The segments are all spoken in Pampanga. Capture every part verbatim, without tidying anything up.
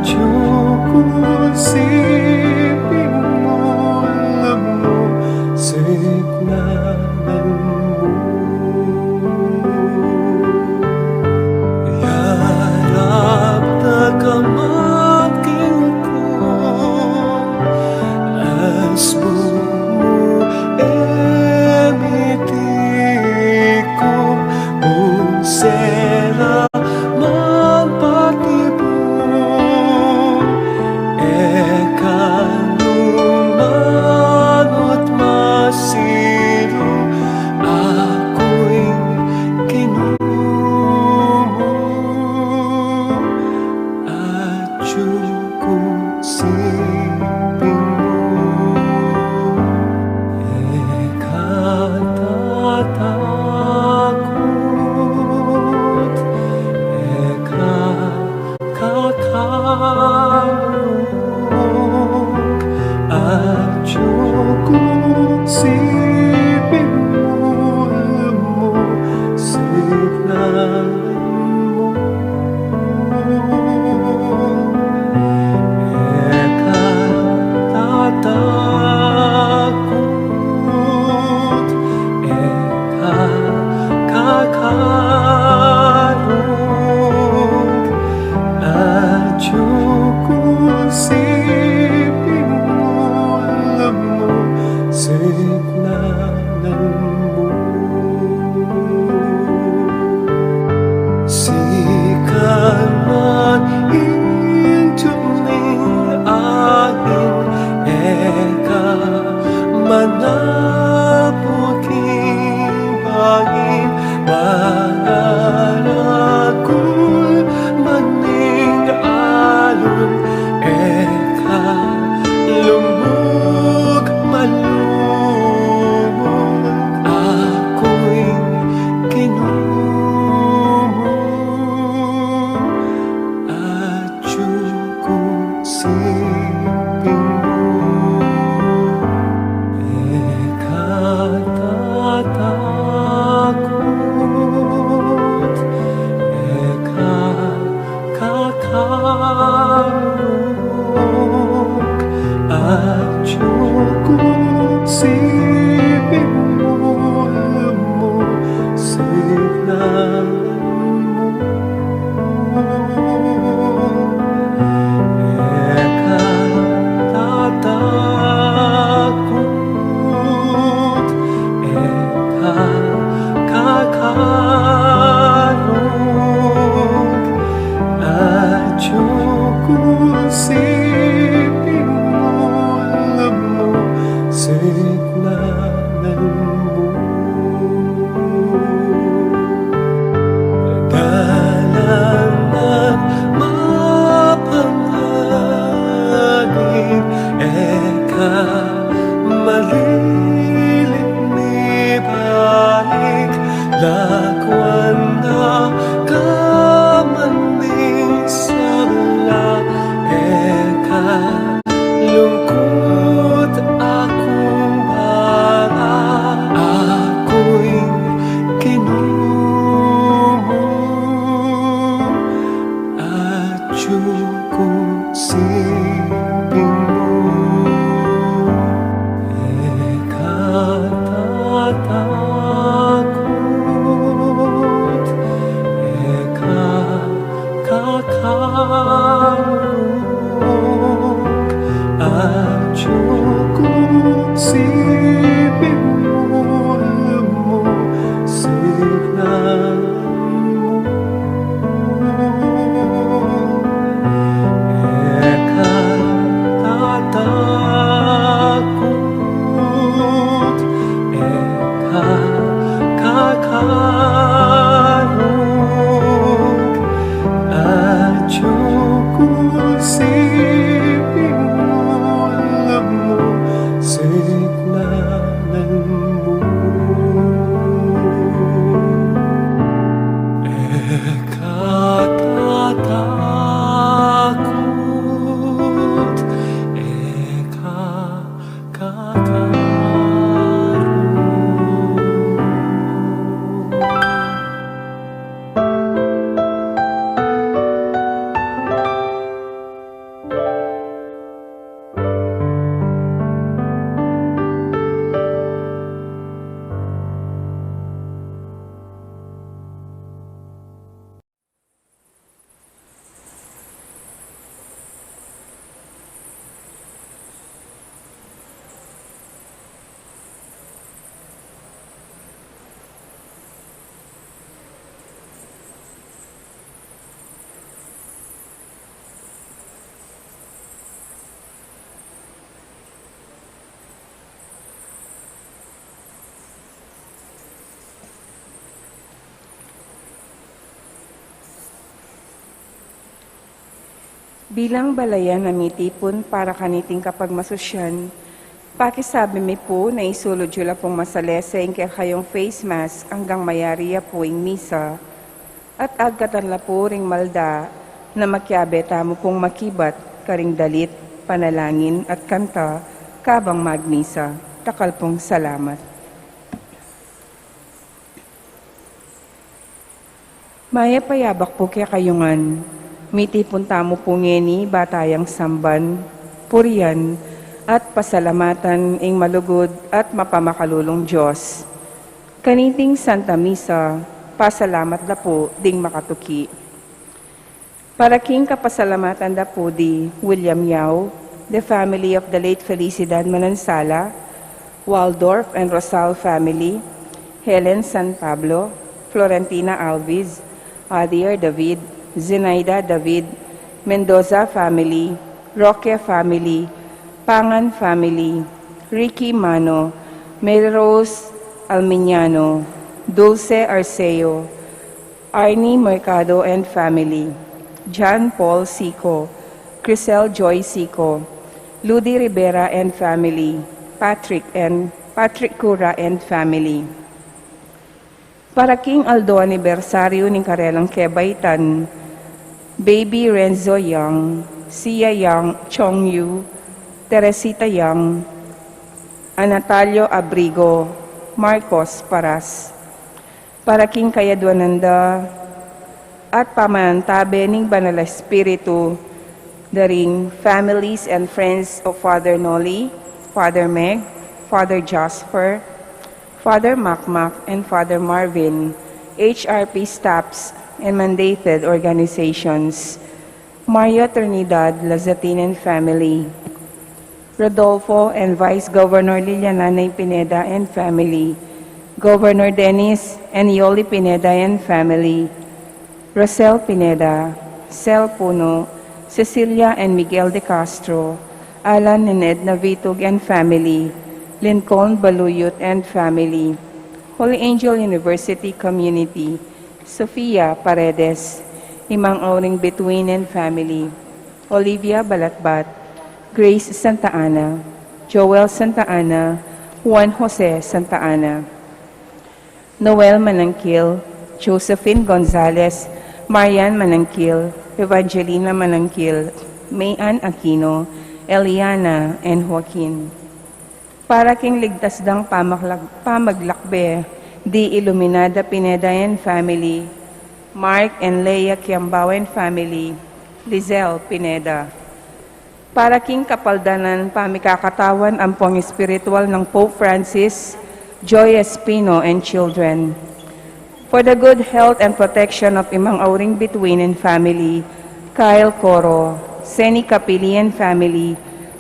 Atiu ku siping mu, lumusiknan mu. Yarap na ka man king lugud, asbun mu e mitikum, nung sera man patibu, e ka nu manut masilu, aku ing Ginu mu, atiu ku siping mu, e ka tatakut, e ka kakalung, atiu ku siping mu, lumusiknan mu. E ka tatakut, e ka kakalung, atiu ku siping mu, lumusiknan mu. Sikan man ing dum ning angin, e ka manabuk king bangin, mangaragul man ing alung, e ka lumuk man lumuk, aku ing Ginu mu, atiu ku siping mu. E ka tatakut, e ka kakalung, atiu ku siping mu, lumusiknan mu. E ka tatakut, e ka kakalung, atiu ku siping mu, lumusiknan mu. Dalan man mapanganib, e ka malilit mibalik, lakwan na ka man ding sabla, e ka lungkut akung bala, aku ing Ginu mu, atiu ku siping mu. E ka tatakut, e ka kakalung, atiu ku siping mu, lumusiknan mu. E ka tatakut, e ka kakalung, atiu ku siping mu, lumusiknan Bilang balayan a mitipun para kaniting kapagmasusyan, pakisabi mi pu na isulud yu la pung masalese ing kekayung face mask anggang mayari ya pu ing misa, at agkatan la pu ring malda na makiabe tamu pung makibat karing dalit, panalangin at kanta kabang magmisa. Dakal pung salamat. Mayap a yabak pu kekayu ngan. Mitipun tamu pu ngeni ba tayang samban, purian, at pasalamatan ing malugud at mapamakalulung Dios. Kaniting Santa Misa, pasalamat da pu ding makatuki. Para king kapasalamatan da pu di William Yao, the family of the late Felicidad Manansala, Waldorf and Rosal family, Helen San Pablo, Florentina Alvis, Adier David, Zenaida David, Mendoza family, Roque family, Pangan family, Ricky Mano, Mary Rose Almiñano, Dulce Arceo, Arnie Mercado and family, John Paul Sico, Crisel Joy Sico, Ludi Rivera and family, Patrick and Patrick Cura and family. Para king aldo anibersaryu ning karelang kebaitan, Baby Renzo Young, Sia Young, Chong Yu, Teresita Young, Anatalio Abrigo, Marcos Paras. Para king kayadwanan da at pamantabe ning Banal a Espiritu, da ring families and friends of Father Noli, Father Meg, Father Jasper, Father Makmak, and Father Marvin, H R P staffs, and mandated organizations. Mario Trinidad Lazatin and family, Rodolfo and Vice Governor Liliana Nay Pineda and family, Governor Dennis and Yoli Pineda and family, Rosel Pineda, Sel Puno, Cecilia and Miguel de Castro, Alan and Edna Vitug and family, Lincoln Baluyot and family, Holy Angel University Community, Sofia Paredes, Imang Auring Bituin and family, Olivia Balatbat, Grace Santa Ana, Joel Santa Ana, Juan Jose Santa Ana, Noel Manangkil, Josephine Gonzalez, Marian Manangkil, Evangelina Manangkil, Mayan Aquino, Eliana, and Joaquin. Para king ligtas dang pamaklag-, pamaglakbe, di Iluminada Pineda and family, Mark and Leia Kiambao and family, Lizelle Pineda. Para king kapaldanan pamikakatawan ampong espiritual nang Pope Francis, Joy Espino and children. For the good health and protection of Imang Auring Bituin and family, Kyle Coro, Seni Capili and family,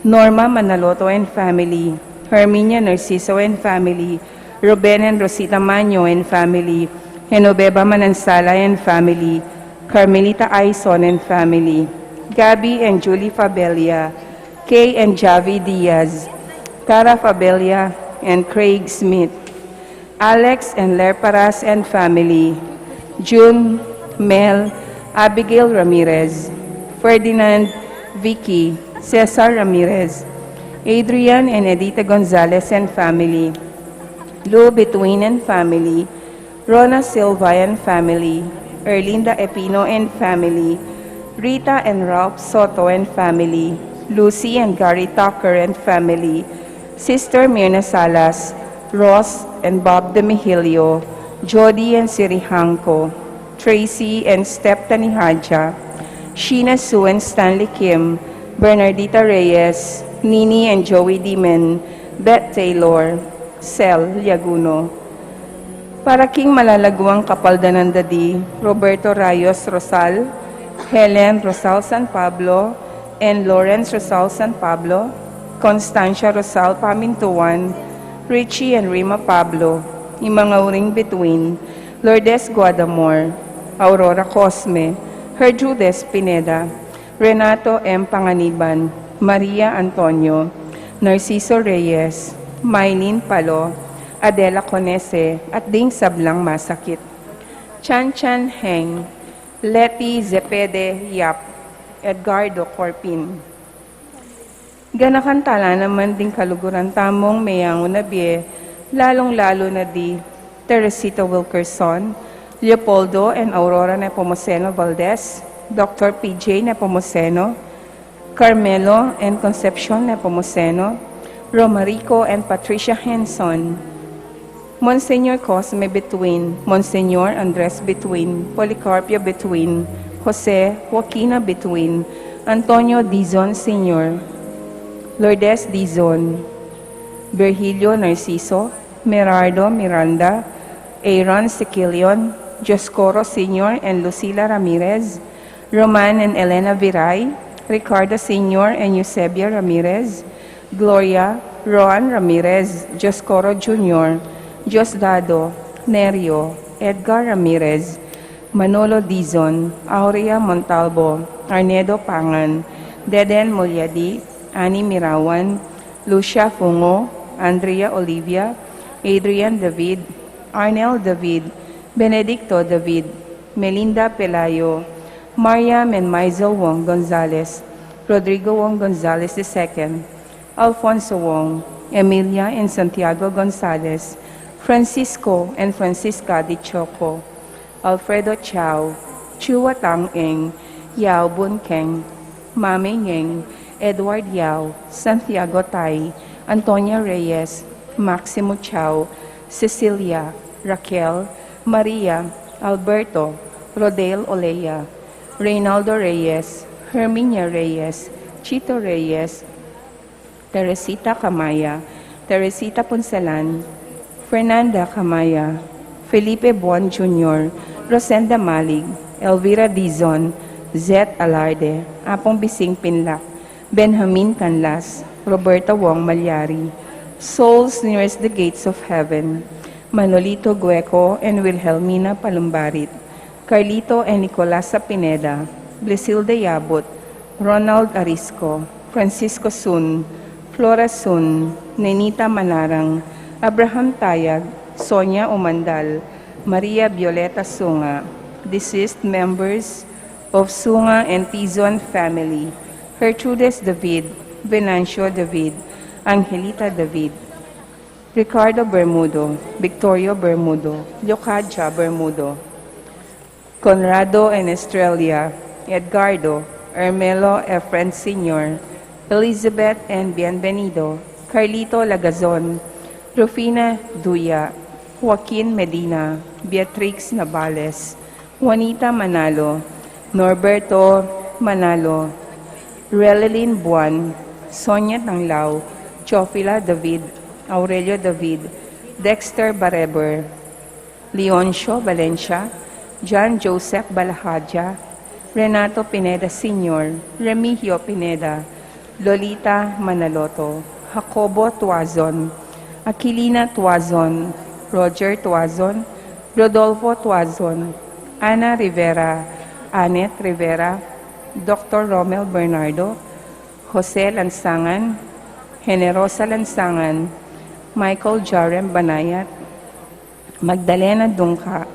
Norma Manaloto and family, Herminia Narciso and family, Ruben and Rosita Maño and family, Genoveva Manansala and family, Carmelita Aison and family, Gabby and Julie Fabella, Kay and Javi Diaz, Cara Fabella and Craig Smith, Alex and Lerparas and family, June, Mel, Abigail Ramirez, Ferdinand, Vicky, Cesar Ramirez, Adrian and Edita Gonzalez and family, Lou Bituin and family, Rona Silva and family, Erlinda Epino and family, Rita and Ralph Soto and family, Lucy and Gary Tucker and family, Sister Mirna Salas, Ross and Bob Demihilio, Jody and Siri Hangco, Tracy and Steph Tanihadja, Sheena Sue and Stanley Kim, Bernardita Reyes, Nini and Joey Dimen, Beth Taylor, Sel Liaguno. Para king malalaguang kapaldanan da di Roberto Rayos Rosal, Helen Rosal San Pablo, and Lawrence Rosal San Pablo, Constancia Rosal Pamintuan, Richie and Rima Pablo, Imang Auring Bituin, Lourdes Guadamor, Aurora Cosme, Gertrudes Pineda, Renato M. Panganiban, Maria Antonio, Narciso Reyes, Mylene Palo, Adela Conese, at ding sablang masakit. Chan Chan Heng, Letty Zepede Yap, Edgardo Corpin. Ganakan tala naman ding kaluguran tamung meyangu na bie, lalung-lalu na di Teresita Wilkerson, Leopoldo and Aurora Nepomuceno Valdez, Doctor P J Nepomuceno, Carmelo and Concepcion Nepomuceno, Romarico and Patricia Henson, Monsignor Cosme Between, Monsignor Andres Between, Policarpio Between, Jose Joaquina Between, Antonio Dizon Senior, Lourdes Dizon, Virgilio Narciso, Merardo Miranda, Aaron Sequilion, Dioscoro Senior and Lucila Ramirez, Roman and Elena Viray, Ricardo Senior and Eusebia Ramirez, Gloria, Roan Ramirez, Dioscoro Junior, Diosdado, Nerio, Edgar Ramirez, Manolo Dizon, Aurea Montalbo, Arnedo Pangan, Deden Mulyadi, Annie Mirawan, Lucia Fungo, Andrea Olivia, Adrian David, Arnel David, Benedicto David, Melinda Pelayo, Mariam and Maisel Wong Gonzalez, Rodrigo Wong Gonzalez the second, Alfonso Wong, Emilia and Santiago Gonzalez, Francisco and Francisca de Choco, Alfredo Chao, Chua Tang Eng, Yao Bun Keng, Mame Ngeng, Edward Yao, Santiago Tai, Antonia Reyes, Maximo Chao, Cecilia, Raquel, Maria, Alberto, Rodel Olea, Reynaldo Reyes, Herminia Reyes, Chito Reyes, Teresita Camaya, Teresita Punsalan, Fernanda Camaya, Felipe Buan Junior, Rosenda Malig, Elvira Dizon, Zet Alarde, Apong Bising Pinlac, Benjamin Canlas, Roberta Wong Malyari, Souls Nearest the Gates of Heaven, Manolito Gueco and Wilhelmina Palumbarit, Carlito and Nicolasa Pineda, Blisilda Yabut, Ronald Arisco, Francisco Sun, Flora Sun, Nenita Manarang, Abraham Tayag, Sonia Umandal, Maria Violeta Sunga, deceased members of Sunga and Tizon family, Gertrudes David, Venancio David, Angelita David, Ricardo Bermudo, Victorio Bermudo, Leocadia Bermudo, Conrado and Estrella, Edgardo, Ermelo Efren Senior, Elizabeth and Bienvenido, Carlito Lagazon, Rufina Duya, Joaquin Medina, Beatrix Navales, Juanita Manalo, Norberto Manalo, Relilyn Buan, Sonia Tanglao, Jofila David, Aurelio David, Dexter Bareber, Leoncio Valencia, John Joseph Balahadia, Renato Pineda Senior, Remigio Pineda, Lolita Manaloto, Jacobo Tuazon, Aquilina Tuazon, Roger Tuazon, Rodolfo Tuazon, Ana Rivera, Annette Rivera, Doctor Romel Bernardo, Jose Lansangan, Generosa Lansangan, Michael Jarem Banayat, Magdalena Dungca,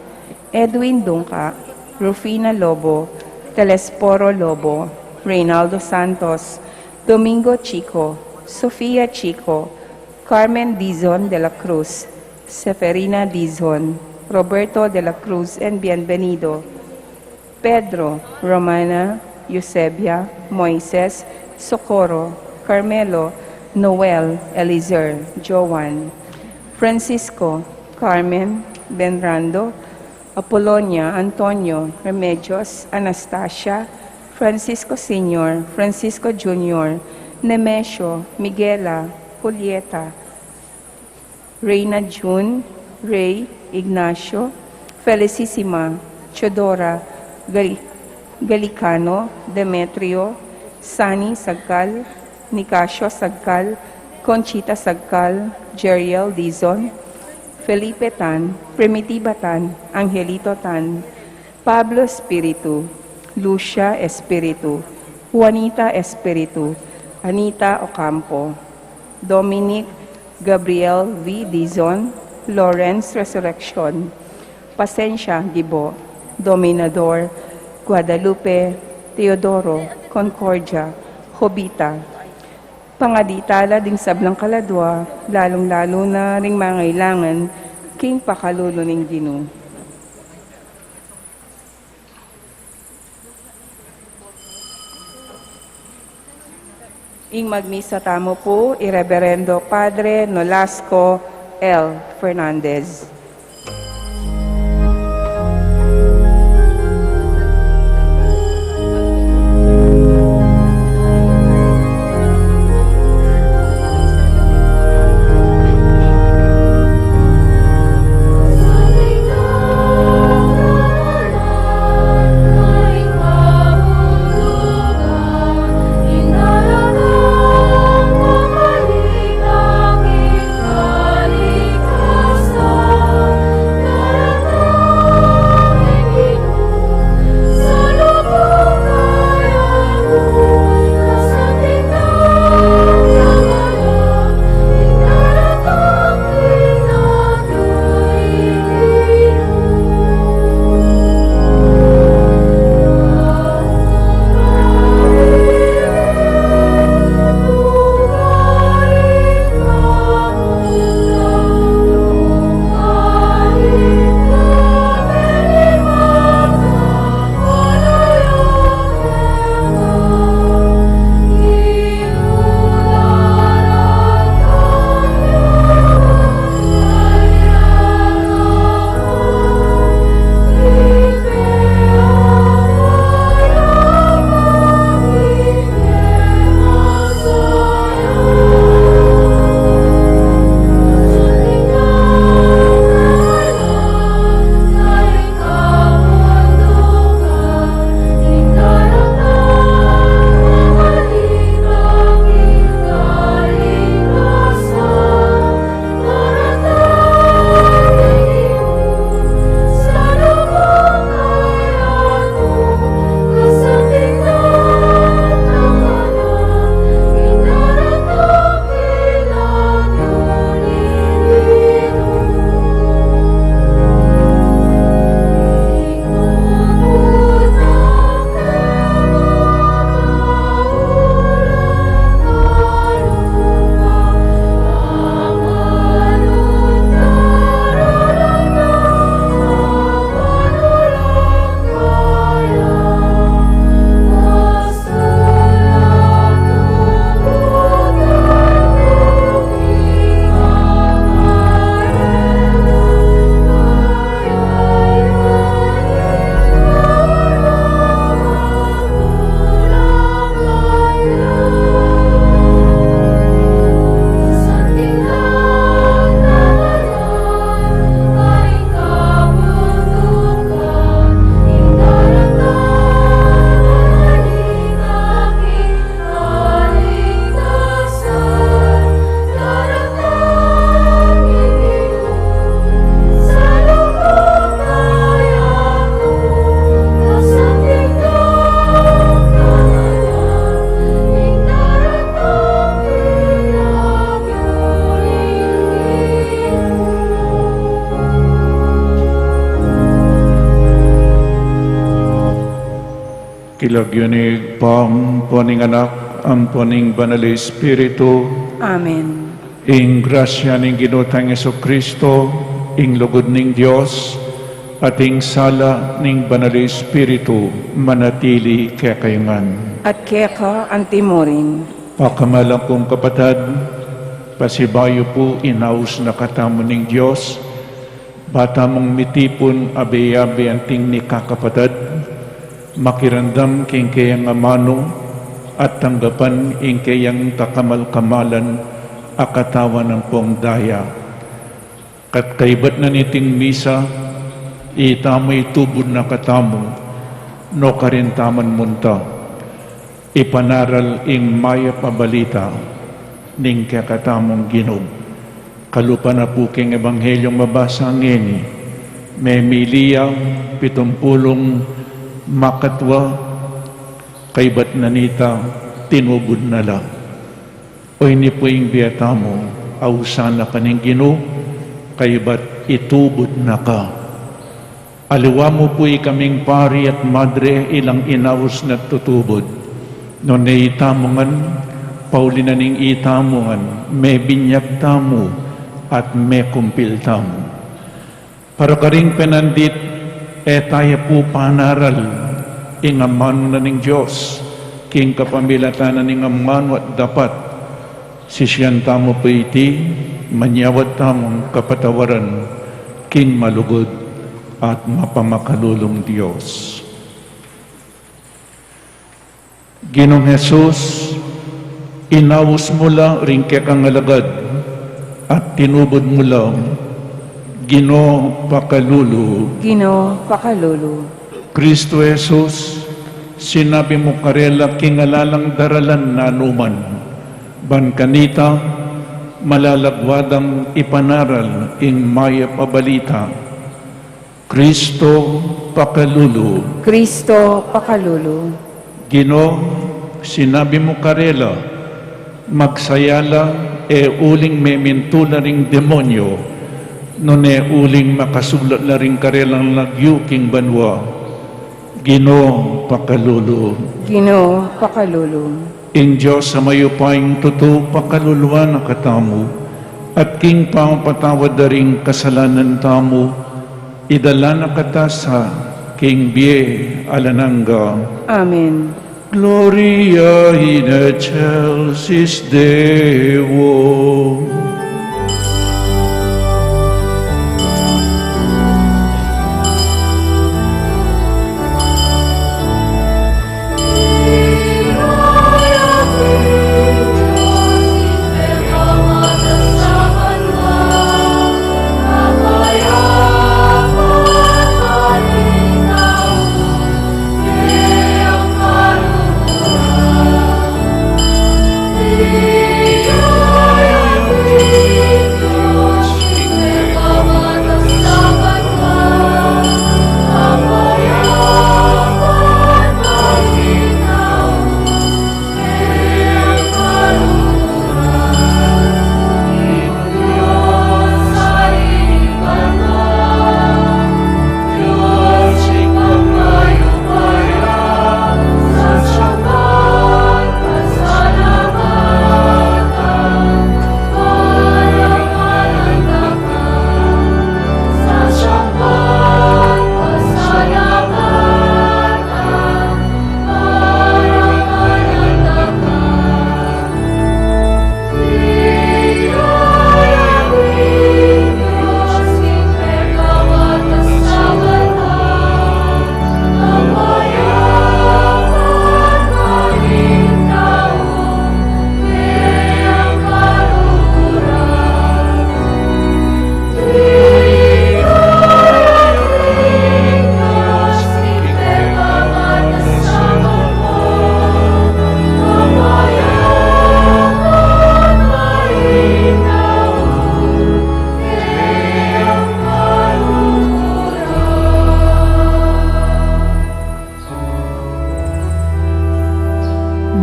Edwin Dungca, Rufina Lobo, Telesforo Lobo, Reynaldo Santos, Domingo Chico, Sofia Chico, Carmen Dizon de la Cruz, Seferina Dizon, Roberto de la Cruz and Bienvenido, Pedro, Romana, Eusebia, Moises, Socorro, Carmelo, Noel, Elizer, Joan, Francisco, Carmen, Benrando, Apolonia, Antonio, Remedios, Anastasia, Francisco Senior, Francisco Junior, Nemesio, Miguela, Julieta, Reina June, Rey, Ignacio, Felicissima, Teodora, Gali-, Galicano, Demetrio, Sani Sagcal, Nicasio Sagcal, Conchita Sagcal, Jeriel Dizon, Felipe Tan, Primitiva Tan, Angelito Tan, Pablo Espiritu, Lucia Espiritu, Juanita Espiritu, Anita Ocampo, Dominic Gabriel V. Dizon, Lawrence Resurreccion, Pasensia Gibo, Dominador, Guadalupe, Teodoro, Concordia, Jovita. Pangadi tala ding sablang kaladwa, lalung-lalu na ring mangailangan king pakalulu ning Ginu. Ing magmisa tamu pu i Reverendo Padre Nolasco L. Fernandez. King lagyu ning Ibpa, ampo ning Anak, ampo ning Banal Espiritu. Amen. Ing grasya ning Ginu tang Jesucristo, ing lugud ning Dios, at ing sala ning Banal Espiritu, manatili kekayu ngan. At keka antimurin. Pakamalan kung kapatad, pasibayu pu ing aus na katamu ning Dios, ba tamung mitipun abe-abe anting mikakapatad, makiramdam king keyang amanu, at tanggapan ing keyang kakamal-kamalan a katawan ampong daya. Kat kaybat na niting misa, itamu itubud na katamu, nukarin taman munta ipanaral ing mayap a balita ning kekatamung Ginu. Kalupa na pu king Ebanghelyo mabasa ngeni, memili ya pitumpulung makatwa, kaybat na nita tinubud na la. Oyni pu ing bie tamu, ausan na ka ning Ginu, kaybat itubud na ka. Aliwa mu pu ikaming pari at madre ilang inaus na tutubud. Nune itamu ngan, pauli na ning itamu ngan, mebinyag tamu at mekumpil tamu. Para karing penandit, e taya pu panaral ing amanu na ning Dios, king kapamilatan na ning amanu at dapat, sisian tamu pu iti, manyawad tamung kapatawaran, king malugud at mapamakalulung Dios. Ginung Jesus, inaus mu la ring kekang alagad, at tinubud mu la, Ginu, pakalulu. Ginu, pakalulu. Kristu Jesus, sinabi mu karela king ala lang daralan na numan, ban kanita, malalagwa dang ipanaral ing mayap a balita. Kristu, pakalulu. Kristu, pakalulu. Ginu, sinabi mu karela, magsaya la, e uling memintu la ring demonyo, nune uling makasulat la ring karelang lagyu king banua. Ginu, pakalulu. Ginu, pakalulu. Ing Dios a mayupayang tutu pakaluluan na katamu, at king pamapatawad da ring kasalanan tamu, idala na kata sa king bie alang angga. Amen. Gloria in excelsis Deo.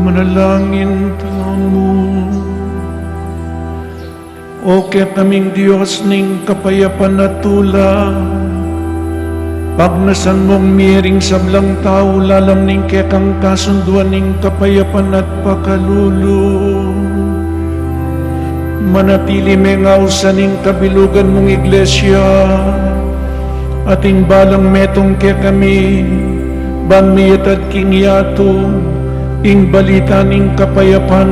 Manalangin tamu. O kekaming Dios ning kapayapan at tula, pagnasan mung mie ring sablang tau lalam ning kekang kasunduan ning kapayapan at pakalulu. Manatili meng ausan ing kabilugan mung iglesia, at ing balang metung kekami, ban miyatad king yatu ing balita ning kapayapan,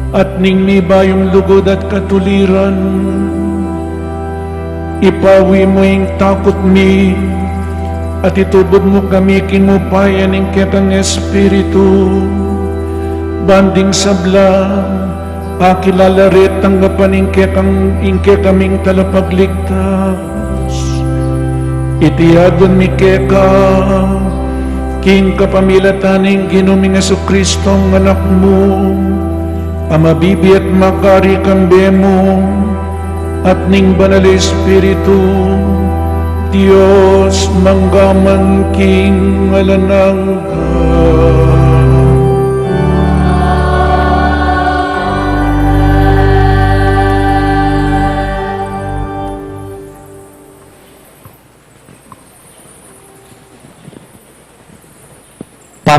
at ning mibayung lugud at katuliran. Ipawi mu ing takut mi, at itubud mu kami king upaya ning kekang Espiritu, ban ding sabla akilala re at tanggapan ing kekang, ing kekaming Talapagligtas. Iti adwan mi keka, king kapamilatan ning Ginu ming Jesucristo, Anak mu, a mabibie at makari kambe mu, at ning Banal Espiritu, Dios mangga man king alang angga.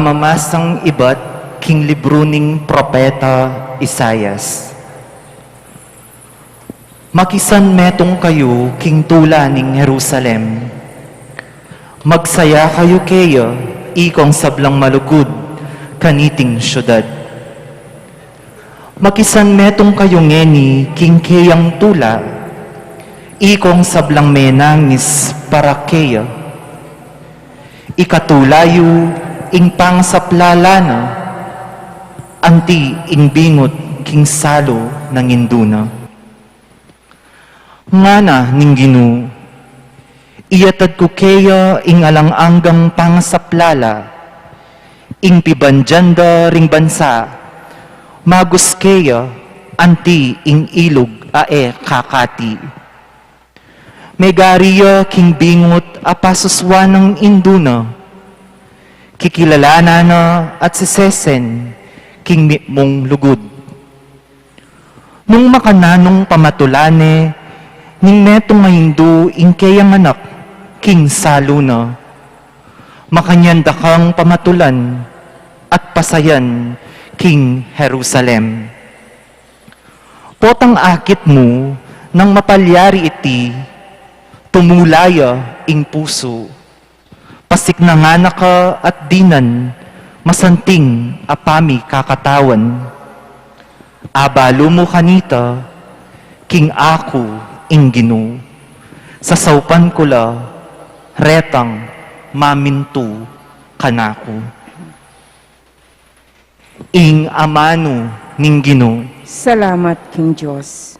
Mamasang ibat king libru ning propeta Isaias. Makisanmetung kayu king tula ning Jerusalem. Magsaya kayu keya, ikong sablang malugud kaniting siudad. Makisanmetung kayu ngeni king keyang tula, ikong sablang menangis para keya. Ikatula yu ing pangasaplala na, anti ing bingut king salu nang indu na. Ngana ning Ginu, iyatad ku keya ing alang anggang pangasaplala, ing pibandian da ring bansa, magus keya anti ing ilug a e kakati. Megari ya king bingut a pasuswan nang indu na, kikilalanan na at sisesen king mitmung lugud. Nung makananung pamatulan ne ning metung a indu ing keyang anak king salu na, makanyan da kang pamatulan at pasayan king Jerusalem. Potang akit mu nang mapalyari iti, tumula ya ing pusu. Pasiknangan na ka at dinan masanting a pamikakatawan. Abalu mu kanita, king aku ing Ginu, sasaupan ku la retang mamintu kanaku. Ing amanu ning Ginu. Salamat king Dios.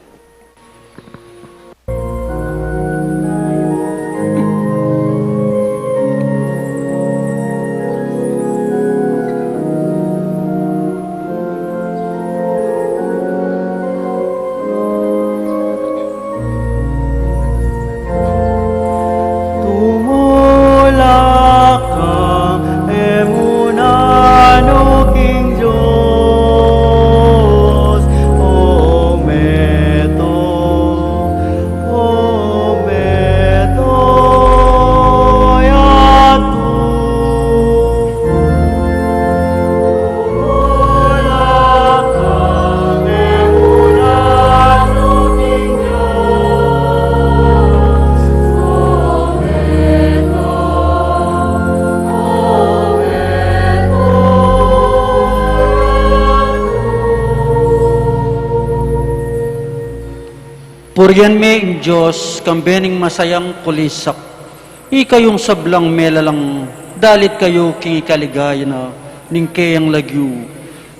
Tumulak kang e mu nanu king Dios, o meto, o meto, yatu. Purian me ing Dios, kambe ning masayang kulisak. Ikayung sablang melalang, dalit kayu king ikaligaya na ning keyang lagyu.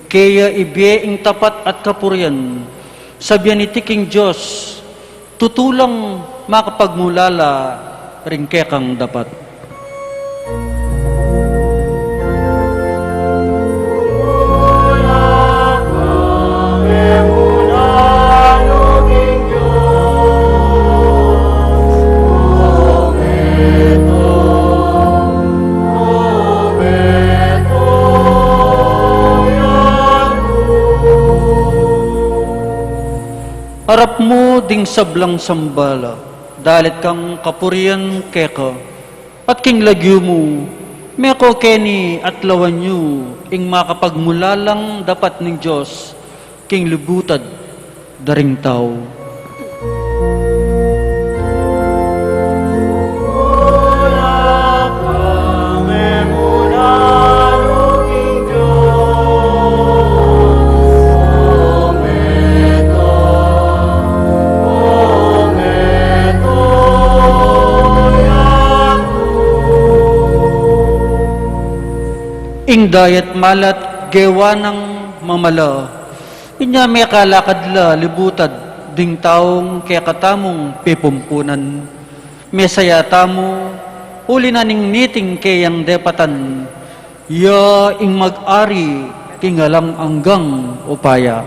Keya ibie ing tapat at kapurian. Sabian iti king Dios, tutu lang makapagmulala ring kekang dapat. Arap mu ding sablang sambala, dalit kang kapurian keka, at king lagyu mu, meko keni at lawan yu ing makapagmulalang dapat ning Dios king libutad da ring tau. Ing dayat malat gewa nang mamala. Inya mekalakad la libutad ding taung kekatamung pepumpunan. Mesaya tamu, uli na ning niting keyang depatan, ya ing mag-ari king alang anggang upaya.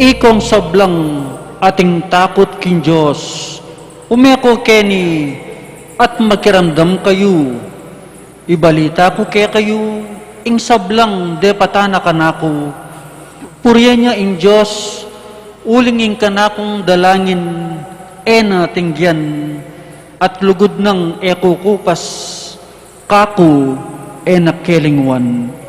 Ikong sablang Ating takut king Dios, ume ko keni at makiramdam kayu. Ibalita ku kekayu ing sablang depatan na kanaku. Purian ya ing Dios, uling ing kanakung dalangin e na tinggian, at lugud nang e kukupas, kaku e na kelingwan.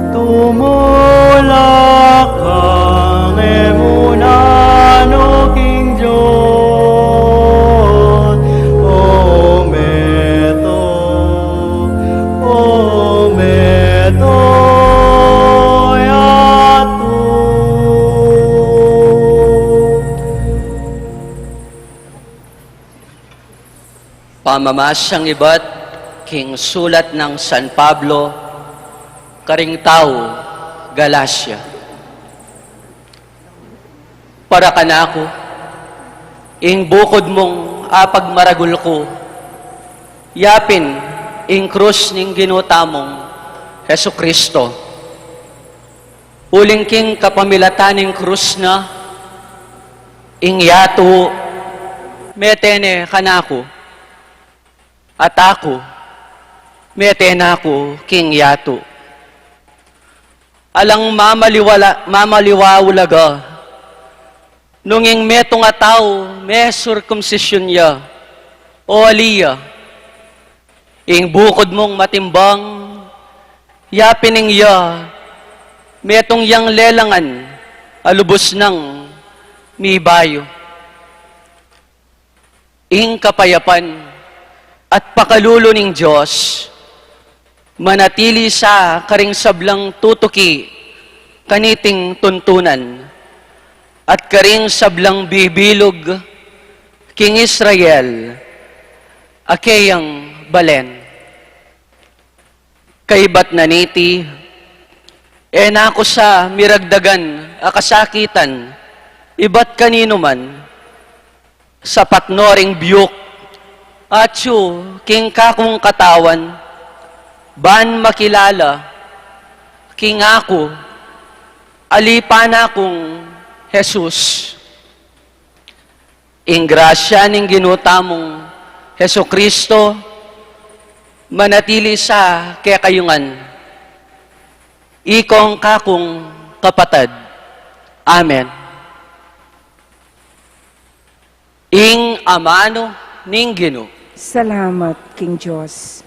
Tumulak kang emunanu king Dios, o meto, o meto, yatu. Pamamasang ibat king sulat nang San Pablo karing tau Galacia. Para kanaku, ing bukud mung apagmaragul ku, yapin ing krus ning Ginu tamung Jesucristo. Uling king kapamilatan ning krus na, ing yatu mete ne kanaku, at aku mete na ku king yatu. Alang mamaliwala, mamaliwa ulaga, nung ing metung a tau mesurkumsisyun ya, o ali ya, ing bukud mung matimbang, yapin ing ya, metung yang lelangan a lubus nang mibayu. Ing kapayapan at pakalulu ning Dios manatili sa karing sablang tutuki kaniting tuntunan, at karing sablang bibilug king Israel a keyang balen. Kaybat na niti, e na ku sa miragdagan a kasakitan ibat kaninu man, sapat no ring biyuk atyu king kakung katawan, ban makilala king aku, ali pa na kung Jesus. Ing grasya ning Ginu tamung Jesucristo manatili sa kekayu ngan. Ikong kakung kapatad. Amen. Ing amanu ning Ginu. Salamat king Dios.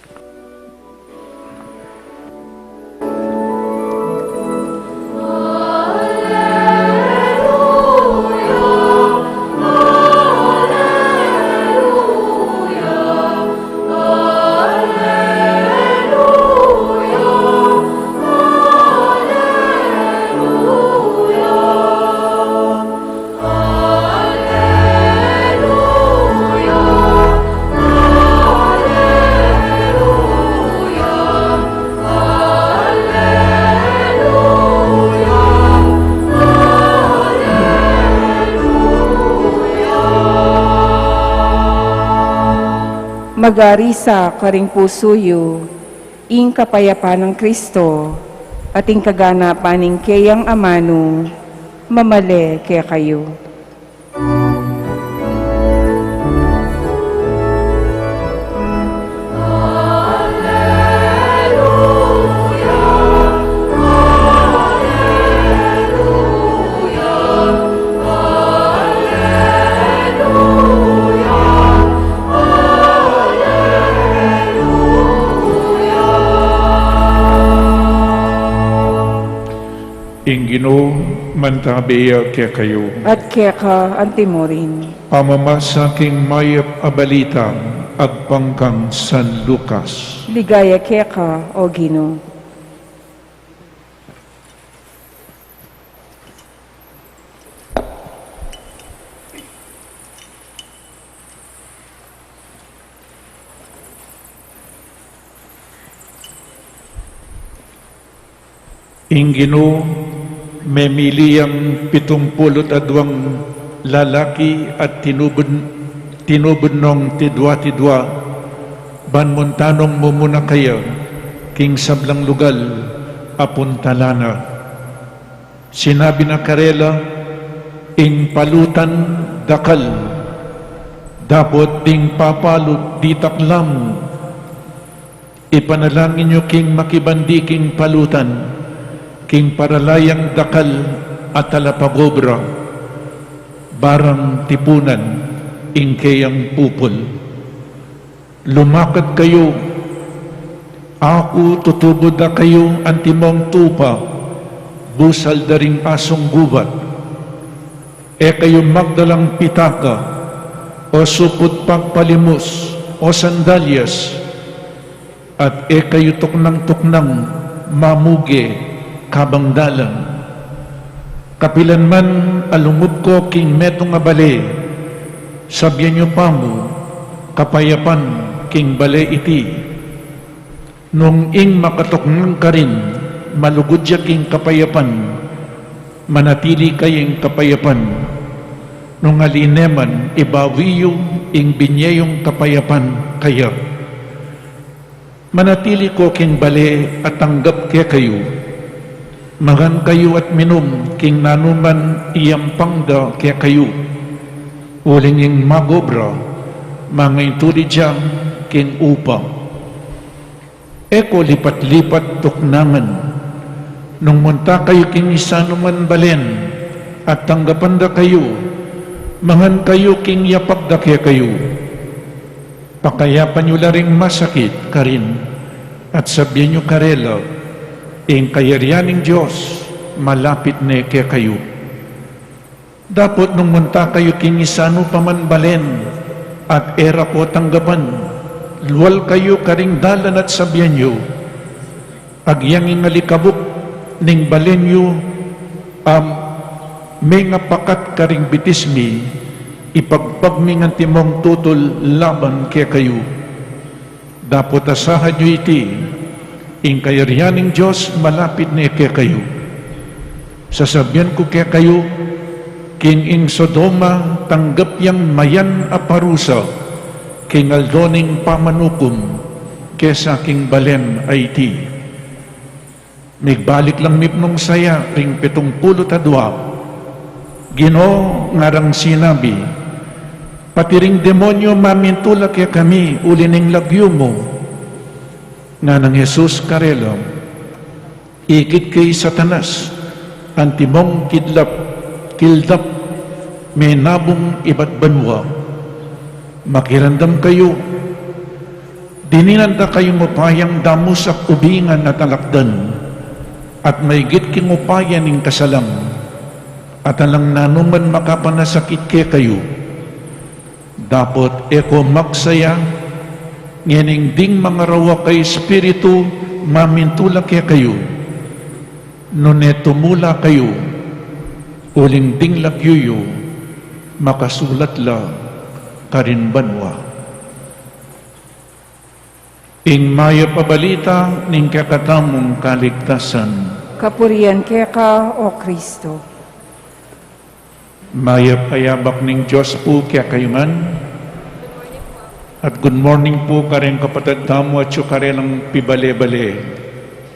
Magari sa karing pusu yu ing kapayapan nang Kristo, at ing kaganapan ning keyang amanu mamale kekayu. Ing Ginu mantabi ya kekayu. At keka antimurin. Pamamasa king mayap a balita agpang kang San Lucas. Ligaya keka, o Ginu. Ing Ginu, memili yang pitung pulu't adwang lalaki at tinubud, tinubud nong tidwa-tidwa, ban munta nong mumuna kaya king sablang lugal a puntalan na. Sinabi na karela, ing palutan dakal, dapot ding papalut ditak la mu. Ipanalangin yu king makibandi king palutan, king parala yang dakal a talapagobra, barang tipunan ing keyang pupul. Lumakad kayu, aku tutubud da kayu antimong tupa, busal da ring asung gubat. E kayu magdalang pitaka, o suput pagpalimus, o sandalyas, at e kayu tuknang-tuknang mamuge kabang dalan. Kapilan man a lungub ko king metung a bale, sabian yu pa mu, kapayapan king bale iti. Nung ing makatuknang karin malugud ya king kapayapan, manatili kayeng kapayapan. Nung ali ne man, ibawi yu ing binie yung kapayapan kaya. Manatili ko king bale a tanggap kekayu. Mangan kayu at minum king nanuman iyampang da kekayu. Uling ing magobra, mangaintulid ya king upa. E ko lipat-lipat tuknangan. Nung munta kayu king isanuman balen at tanggapan da kayu, mangan kayu king yapag da kekayu. Pakayapan yu la ring masakit karin, at sabian yu karela, ing kayarian ning Dios malapit ne kekayu. Dapot nung munta kayu king isanu pa man balen at e ra ko tanggapan, lual kayu karing dalan at sabian yu, agyang ing alikabuk ning balen yu a mengapakat karing bitis mi, ipagpag ming antimong tutul laban kekayu. Dapot asahan yu iti, ing kayarian ning Dios malapit ne kekayu. Sasabian ku kekayu, king ing Sodoma tanggap yang mayan a parusa king aldo ning pamanukum kesa king balen a iti. Migbalik lang mipnung saya ring pitung pulu't adwa. Ginu, ngarang sinabi, pati ring demonyu mamintul la kekami uli ning lagyu mu. Nganang Jesus karela, ikit kay Satanas, antimong kidlap, kildap, menabung ibat banua. Makiramdam kayu, dininan da kayung upayang damusak ubingan at alakdan, at maigit king upaya ning kasalang, at alang nanuman makapanasakit kekayu. Dapot e ko magsaya, ngening ding mangarawak a espiritu mamintul la kekayu, nune tumula kayu, uling ding lagyu yu makasulat la karin banua. Ing mayap a balita ning kekatamung kaligtasan. Kapurian keka, O Kristo. Mayap a yabak ning Dios pu kekayu ngan. At good morning pu kareng kapatad tamu atyu karelang pibale-bale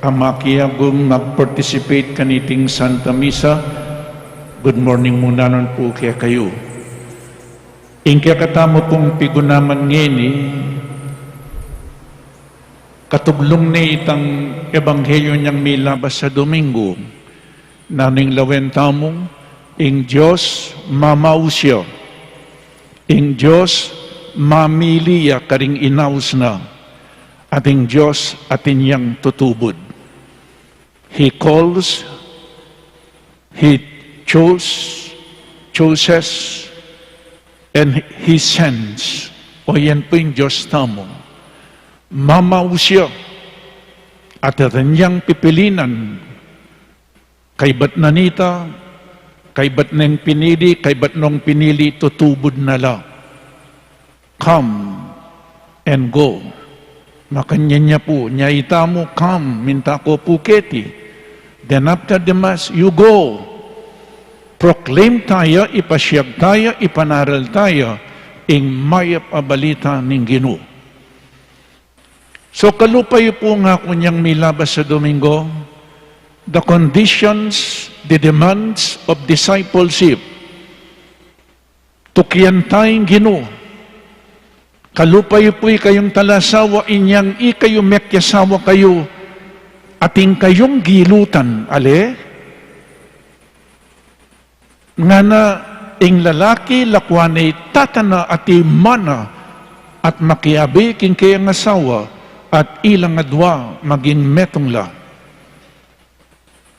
a makiabe, mag-participate kaniting Santa Misa. Good morning mu naman pu kekayu. Ing kekatamu pung pigunaman ngeni, katuglung ne itang ebanghelyu nang milabas a Domingo. Nanu ing lawen tamu? Ing Dios mamaus ya. Ing Dios mamili ya karing inaus na. At ing Dios atin yang tutubud. He calls, he chose, chooses, and he sends. O yan pu ing Dios tamu. Mamaus ya. At atin yang pipilinan. Kaybat na nita, kaybat neng pinili, kaybat nong pinili, tutubud na la. Come and go. Makanyan ya pu, nya itamu, come, minta ko pu keti. Then after the Mass, you go. Proclaim taya, ipasiag taya, ipanaral taya ing mayap a balita ning Ginu. So, kalupa yu pu nga ku nyang milabas a Domingo, the conditions, the demands of discipleship. Tukian taya ing Ginu. Kalupa yu pu ikayung talasawa, inyang ikayu mekiasawa kayu, atin kayung gilutan, ale? Ngana, ing lalaki, lakwan ne i tata na at i ina na, at makiabe king keyang asawa, at ilang adwa maging metung la.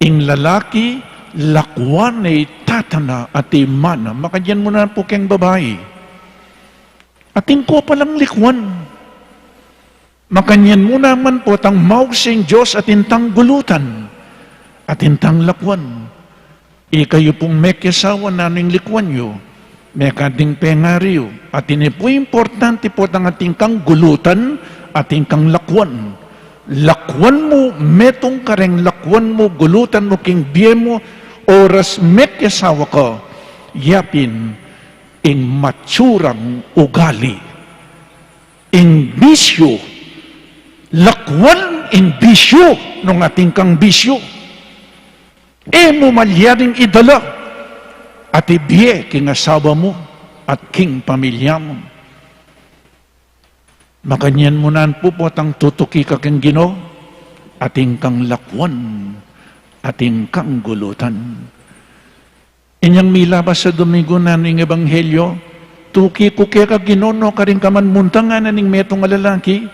Ing lalaki, lakwan ne i tata na at i ina na. Makanyan mu na pu keng babai. Atin ko palang likwan. Makanyan mu naman potang mauksing Dios atin tang gulutan, atin tang lakwan. Ikayu pung mekiasawa, nanu ing likwan yu? Mekad ding pengari yu. Atin i pu importante potang atin kang gulutan, atin kang lakwan. Lakwan mu, metung kareng lakwan mu, gulutan mu king bie mu, oras mekiasawa ka, yapin ing matsurang ugali. Ing bisyu, lakwan ing bisyu, nung atin kang bisyu. E mu malyaring idala at ibie king asawa mu at king pamilya mu. Makanyan mu nan pu potang tutuki ka keng Ginu, atin kang lakwan, atin kang gulutan. Inyang milabas a Domingo, nanu ing ebanghelyo, tuki ku keka Ginu, nu karin ka man munta, ngana ning metung a lalaki.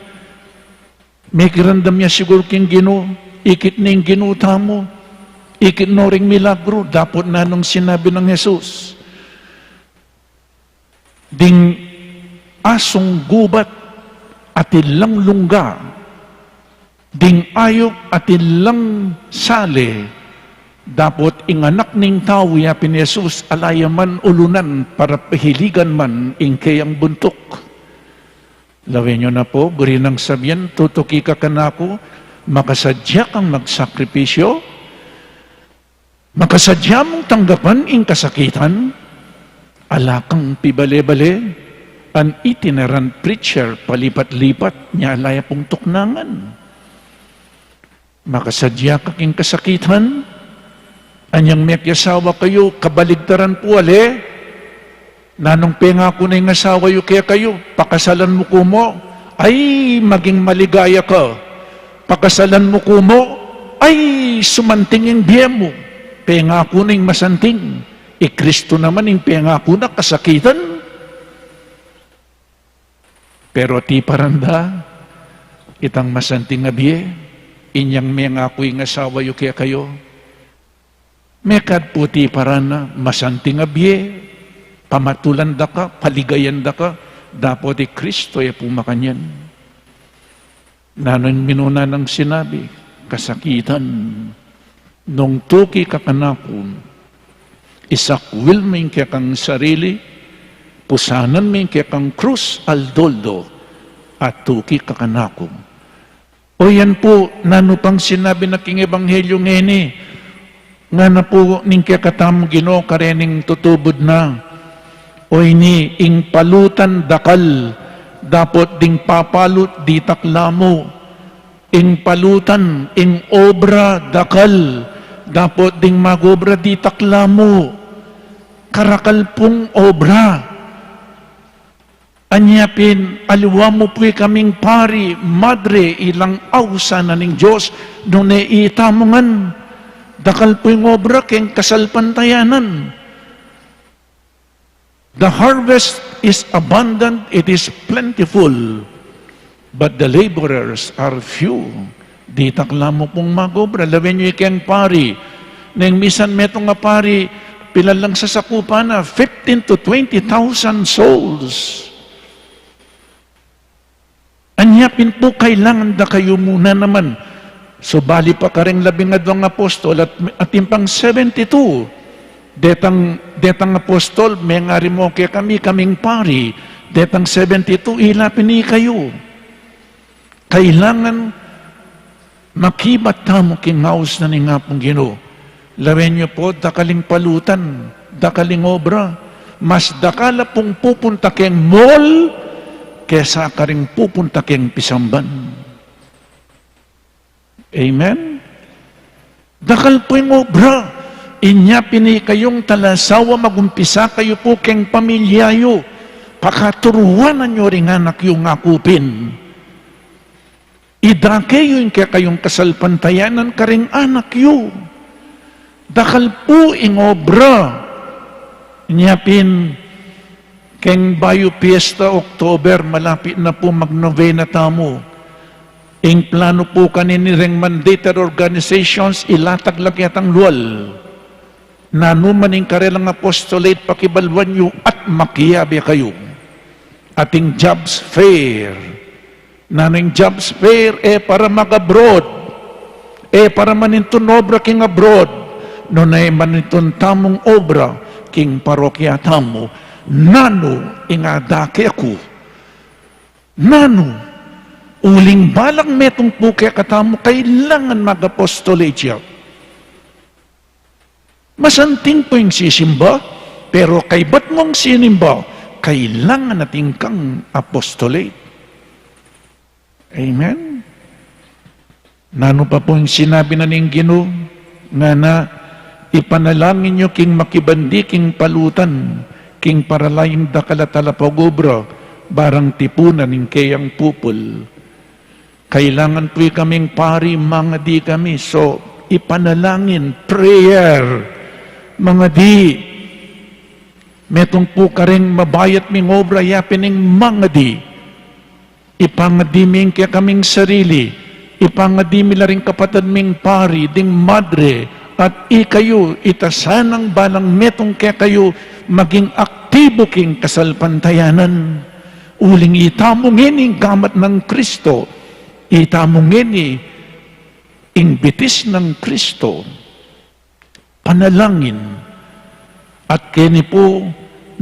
Mekiramdam ya siguru king Ginu, ikit ne ing Ginu tamu, ikit no ring milagru, dapot nanung sinabi nang Jesus, ding asung gubat atin lang lungga, ding ayup atin lang sali, dapot ing Anak ning Tau, yapin Jesus, ala ya man ulunan para pahiligan man ing keyang buntuk. Lawen yu na pu, buri nang sabian, tutuki ka kanaku, makasadya kang magsakripisyo, makasadya mung tanggapan ing kasakitan, ala kang pibale-bale, an itinerant preacher, palipat-lipat, nya ala ya pung tuknangan. Makasadya ka king kasakitan, anyang mekiasawa kayu, kabaligtaran pu, ale, nanung pengaku na ing asawa yu kekayu, pakasalan mu ku mu, ay, maging maligaya ka. Pakasalan mu ku mu, ay, sumanting ing bie mu. Pengaku na ing masanting. I Kristu naman ing pengaku na kasakitan. Pero tiparan da, itang masanting a bie, inyang mengaku ing asawa yu kekayu. Mekad pu tiparan na, masanting a bie, pamatulan da ka, paligayan da ka, dapot i Kristu e pu makanyan. Nanu ing minuna nang sinabi? Kasakitan, nung tuki ka kanaku, isakwil mu ing kekang sarili, pusanan mu ing kekang krus aldo-aldo, at tuki ka kanaku. O yan pu, nanu pang sinabi na king ebanghelyo ngeni, ngana pu ning kekatamung Ginu karening tutubud na. O ini, ing palutan dakal, dapot ding papalut ditak la mu. Ing palutan, ing obra dakal, dapot ding magobra ditak la mu. Karakal pung obra. Anya pin, aliwa mu pu ikaming pari, madre, ilang ausan na ning Dios, nune itamu ngan, dakal pu ing obra keng kasalpantayanan. The harvest is abundant, it is plentiful, but the laborers are few. Ditak la mu pung magobra, lawen yu ikeng pari. Neng misan metung a pari, pilan lang sasakupan na, fifteen to twenty thousand souls. Anya pin pu kailangan da kayu mu na naman. Subali pa kareng labing adwang apostol at, at ing pang seventy-two. Detang, detang apostol, mengari mu kekami, kaming pari. Detang seventy-two, ila pin ikayu. Kailangan Makibat tamu king aus na ning Apung Ginu. Lawen yu pu, dakal ing palutan, dakal ing obra, mas dakal a pung pupunta keng mall kesa karing pupunta keng pisamban. Amen? Dakal pu ing obra. Inya pin, ikayung talasawa, magumpisa kayu pu keng pamilya yu. Pakaturuanan yu ring anak yu, ngaku pin. Idake yu ing kekayung kasalpantayanan karing anak yu. Dakal pu ing obra. Inya pin, keng bayu piyesta, October, malapit na pu, magnovena tamu. Ing planu pu kanini reng mandated organizations, ilatag la ketang lual. Nanu man ing karelang apostolate, pakibaluan yu at makiabe kayu. Ating jobs fair. Nanu ing jobs fair? E para mag-abroad. E para manintun obra king abroad. Nune manintun tamung obra king parokya tamu. Nanu ing adake ku? Nanu? Uling balang metung pu kekatamu, kailangan mag-apostolate ya. Masanting pu ing sisimba, pero kaybat mung sinimba, kailangan atin kang apostolate. Amen? Nanu pa pu ing sinabi na ning Ginu? Ngana, ipanalangin yu king makibandi king palutan, king paralaing dakal a talapagobra, barang tipunan ing keyang pupul. Kailangan pu ikaming pari, mangadi kami. So, ipanalangin, prayer, mangadi. Metung pu kareng mabayat ming obra, ya pin ing mangadi. Ipangadi mi ing kekaming sarili, ipangadi mi la ring kapatad ming pari, ding madre, at ikayu, ita sanang balang metung kekayu, maging aktibu king kasalpantayanan. Uling itamu ngeni ing gamat nang Kristo, itamu ngeni ing bitis nang Kristo. Panalangin. At keni pu,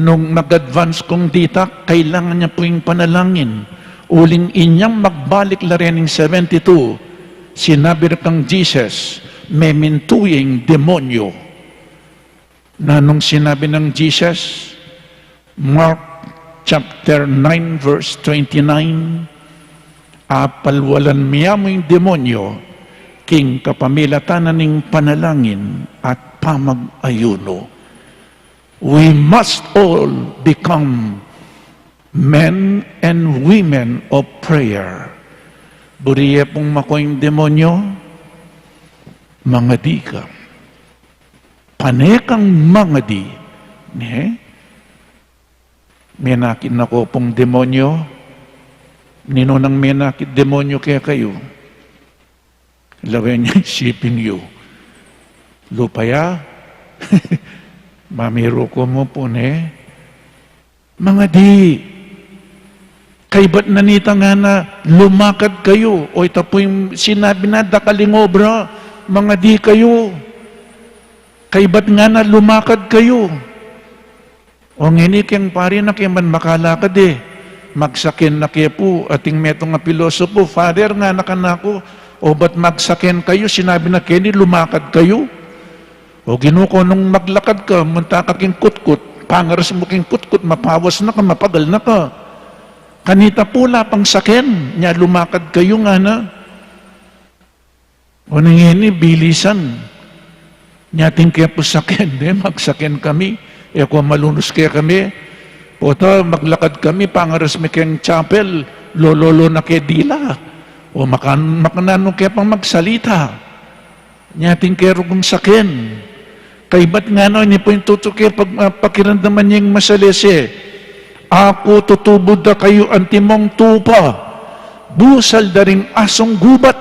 nung nag-advance kung ditak, kailangan ya pu ing panalangin. Uling inyang magbalik la rening seventy-two, sinabi reng Jesus, memintu ya ing demonyo. Nanung sinabi nang Jesus? Mark chapter nine, verse twenty-nine, apalwalan mi ya mu ing demonyo king kapamilatan na ning panalangin at pamag-ayuno. We must all become men and women of prayer. Buri ye pung mako ing demonyo, mangadi ka. Pane kang mangadi, ne? Menakit na ko pung demonyo. Ninu nang menakit demonyo kekayu? Lawen ya ing siping yu. Lupa ya? Mamiru ko mu pu, ne? Mangadi. Kaybat na nita ngana, lumakad kayu. O ita pu ing sinabi na, dakal ing obra, mangadi kayu. Kaybat ngana, lumakad kayu. O ngeni keng pari, na ke man makalakad e. Magsaken na ke pu. Ating metung a pilosopo, Father, ngana kanaku, o bat magsaken kayu, sinabi na keni lumakad kayu? O Ginu, ko nung maglakad ka, munta ka king kutkut, pangaras mu king kutkut, mapawas na ka, mapagal na ka. Kanita pu la pang saken, nya lumakad kayu ngana. O ngeni, bilisan. Nya atin ke pu saken, e, magsaken kami. E ko malunus kekami. Pota, maglakad kami, pangaras mi keng chapel, lololo na ke dila. O makan-, makananu ke pang magsalita. Nya atin ke rugung saken. Kaybat ngana, ini pu ing tutu ke pag-, ah, pakiramdaman yang masalese. Aku, tutubud da kayu antimong tupa, busal da ring asung gubat.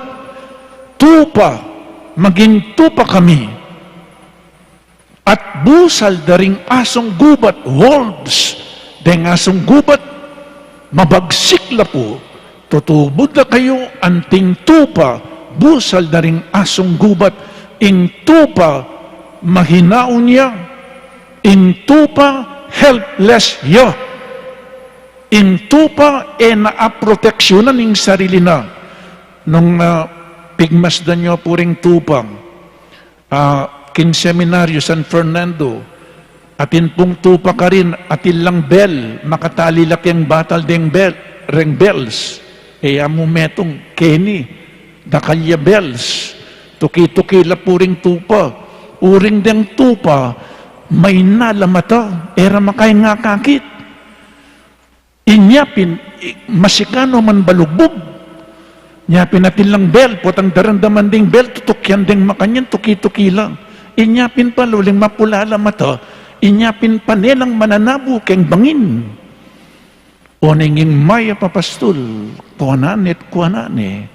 Tupa, maging tupa kami. At busal da ring asung gubat, wolves, deng asung gubat, mabagsik la pu. Tutubud da kayu anting tupa, busal da ring asung gubat. Ing tupa, mahinaun ya. Ing tupa, helpless ya. Ing tupa, e na aproteksyunan ing sarili na. Nung, ah, Pigmasdan yu pu ring tupa, ah, king seminaryo San Fernando, atin pung tupa karin, atin lang bell, makatali la keng batal deng bell, reng bells. E ya mu metung, keni, dakal ya bells. Tuki-tuki la pu ring tupa. Uring deng tupa, maina la mata, e ra makaingakakit. Inya pin, i-, masikan o man balugbug. Inya pin atin lang bell, potang daramdaman ding bell, tutukian deng makanyan, tuki-tuki la. Inya pin pala uling mapula la mata, inya pin pane lang mananabu keng bangin. O neng ing mayap a pastul, kuanan ne at kuanan ne.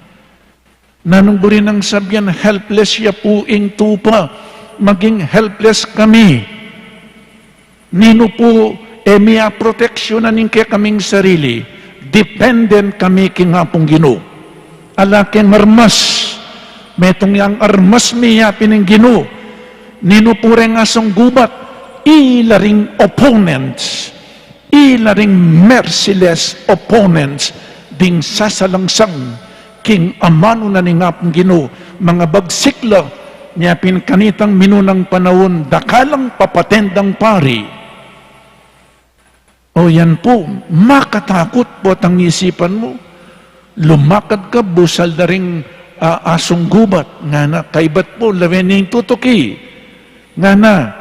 Nanung buri nang sabian, helpless ya pu ing tupa, maging helpless kami. Ninu pu e mi aproteksyunan ing kekaming sarili, dependent kami king Apung Ginu. Ala keng armas, metung yang armas mi ya pin ing Ginu. Ninu pu reng asung gubat, ila ring opponents, ila ring merciless opponents, ding sasalangsang king amanu na ning Apung Ginu, mangabagsik la, inya pin kanitang minunang panaun, dakal lang papaten dang pari. O yan pu, makatakut potang isipan mu. Lumakad ka, busal da ring, ah, asung gubat, ngana, kaybat pu, lawen ing tutuki. Ngana,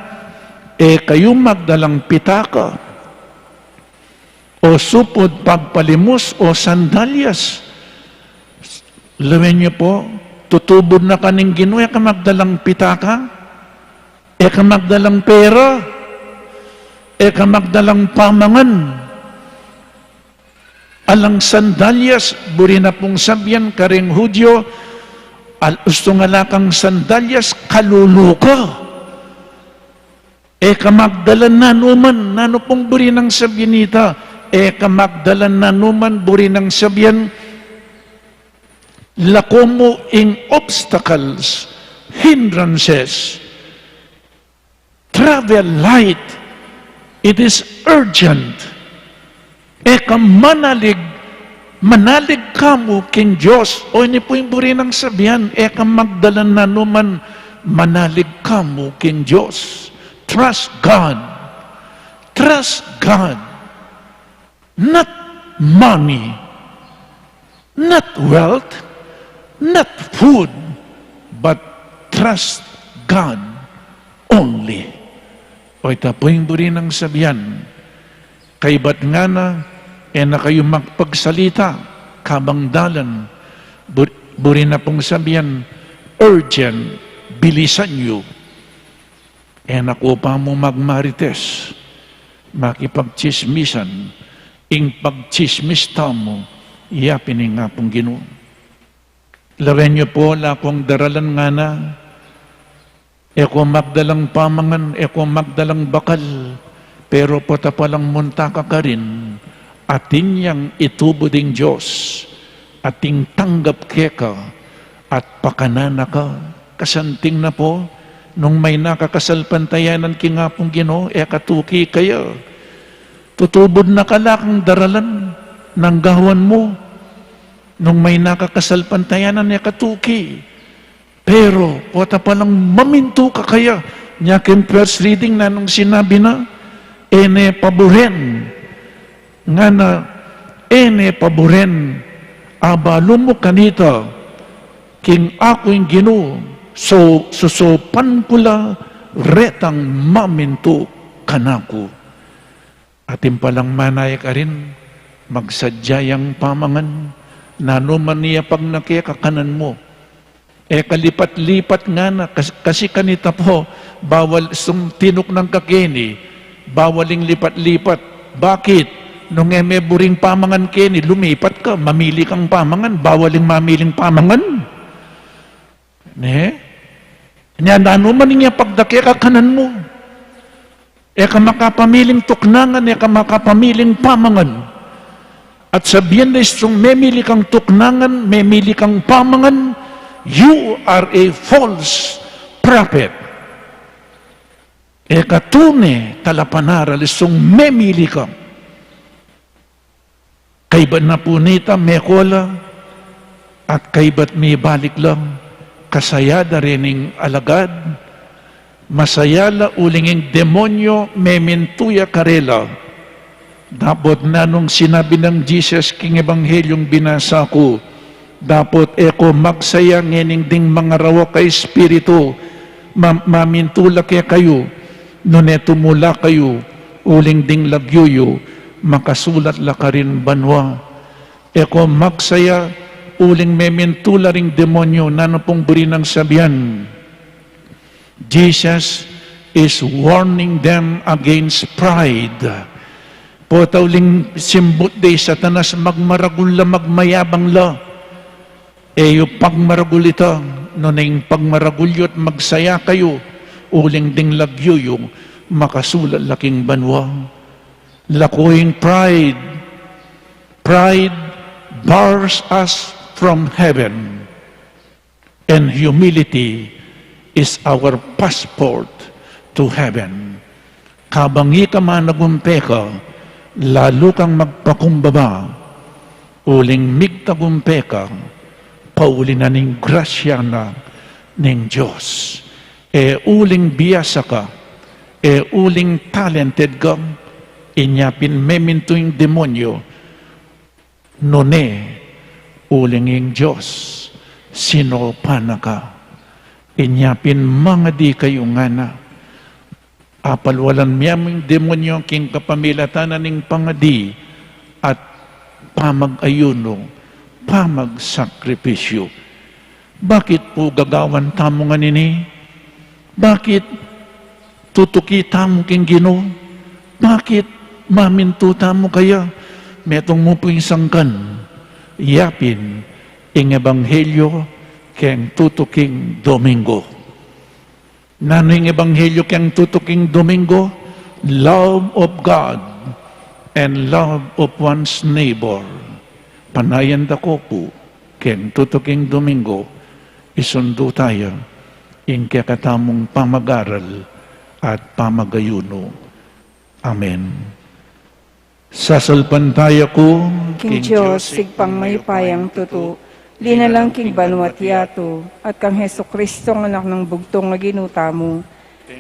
e kayu magdalang pitaka, o supud pagpalimus, o sandalyas. Lawen yu pu, tutubud na ka ning Ginu, e ka magdalang pitaka, e ka magdalang pera, e ka magdalang pamangan. Alang sandalyas, buri na pung sabian kareng Hudyo, al-, ustung ala kang sandalyas, kalulu ka. E ka magdalan nanuman, nanu pung buri nang sabian nita, e ka magdalan nanuman, buri nang sabian, lako mu ing obstacles, hindrances, travel light, it is urgent. E ka manalig, manalig ka mu king Dios. O ini pu ing buri nang sabian, e ka magdalan nanuman, manalig ka mu king Dios. Trust God. Trust God. Not money, not wealth, not food, but trust God only. O ita pu ing buri nang sabian, kaybat ngana, e na kayu makapagsalita kabang dalan, bur-, buri na pung sabian, urgent, bilisan yu. E na ku pa mu magmarites, makipagtsismisan, ing pagtsismis tamu, ya pin ing Apung Ginu. Lawen yu pu, ala kung daralan ngana, e ku magdalang pamangan, e ku magdalang bakal, pero pota palang munta ka karin, atin yang itubu ding Dios, ating tanggap keka, at pakanan na ka. Kasanting na pu, nung mayna ka kasalpantayanan king Apung Ginu, e ka tuki kaya. Tutubud na ka, ala kang daralan, nang gawan mu. Nung mayna ka kasalpantayanan, e ka tuki. Pero, pota palang mamintu ka kaya, nya king first reading na nung sinabi na, e ne paburen. Ngana, e ne paburen, abalu mu kanita, king aku ing Ginu, so, susupan ku la retang mamintu kanaku. Atin palang manaya karin, magsadya yang pamangan, nanu man ya pag nake kakanan mu. E ka lipat-lipat ngana, kas-, kasi kanita pu, bawal sung tinuknang ka keni, bawal ing lipat-lipat. Bakit? Nung e me buring pamangan keni, lumipat ka, mamili kang pamangan, bawal ing mamiling pamangan. Ne? Nya nanu man ing ya pag dake kakanan mu. E ka makapamiling tuknangan, e ka makapamiling pamangan. At sabian da istung memili kang tuknangan, memili kang pamangan, you are a false prophet. E ka tune talapanaral istung memili ka. Kaybat na pu nita, meko la, At kaybat mibalik la, kasaya da rening alagad, masaya la uling ing demonyo memintu ya karela. Dapot nanung sinabi nang Jesus king ebanghelyung binasa ku, dapot e ko magsaya ngening ding mangarawak a espiritu, ma-, mamintu la kekayu, nune tumula kayu, uling ding lagyu yu, makasulat la karin banua. E ko magsaya, uling memintu la ring demonyo. Nanu pung buri nang sabian? Jesus is warning them against pride. Pota uling simbut de i Satanas, magmaragul la, magmayabang la. E yu pagmaragul ita, nune ing pagmaragul yu at magsaya kayu, uling ding lagyu yu, makasulat la king banua. Laku ing pride. Pride bars us from heaven, and humility is our passport to heaven. Kabang ika managumpe ka, lalu kang magpakumbaba, uling migtagumpe ka, pauli na ning grasya na ning Dios. E uling biasa ka, e uling talented ka, inya pin memintu ing demonyo, nune uling ing Dios sinopan na ka. Inya pin mangadi kayu ngana. Apalwalan mia mu ing demonyo king kapamilatan na ning pangadi at pamag-ayuno, pamagsakripisyu. Bakit pu gagawan tamu nganini? Bakit tutuki tamu king Ginu? Bakit mamintu tamu kaya? Metung mu pu ing sangkan. Yapin ing ebanghelyo keng tutuking Domingo. Nanu ing ebanghelyo keng tutuking Domingo? Love of God and love of one's neighbor. Panayan da ko pu, keng tutuking Domingo, isundu taya ing kekatamung pamag-aral at pamag-ayuno. Amen. Sasalpantaya ku king Dios, Ibpang mayupayang tutu, linalang king banua't yatu, at kang Jesucristo, Anak nang bugtung a Ginu tamu,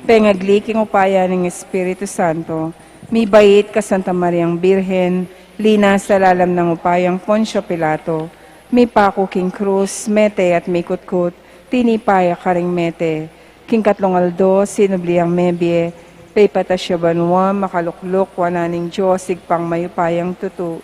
pengagli king upaya ning Espiritu Santo, mibait kang Santa Mariang Birhen, linasa lalam nang upayang Poncio Pilato, mipaku king krus, mete at mikutkut, tinipa ya karing mete, king katlung aldo sinubli yang mebie, peipatas ya banua, makalukluk wanan ning Dios Ibpang mayupayang tutu.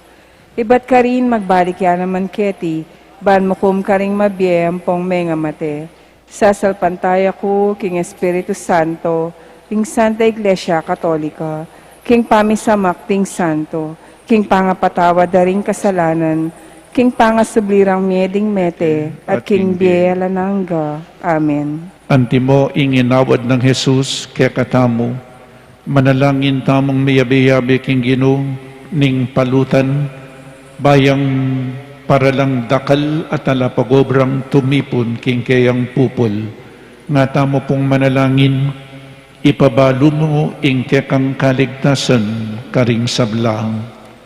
Ibat karin magbalik ya naman keti, ban mukum karing mabie ampong mengamate. Sasalpantaya ku king Espiritu Santo, king Santa Iglesia Katolika, king pamisamak ding santo, king pangapatawad da ring kasalanan, king pangasubli rang mie ding mete, at king bie alang angga. Amen. Antimo ing inawad nang Jesus kekatamu, manalangin tamung miyabe-yabe king Ginu ning palutan, ba yang para lang dakal a talapagobrang tumipun king keyang pupul. Nga tamu pung manalangin, ipabalu mu ing kekang kaligtasan karing sabla.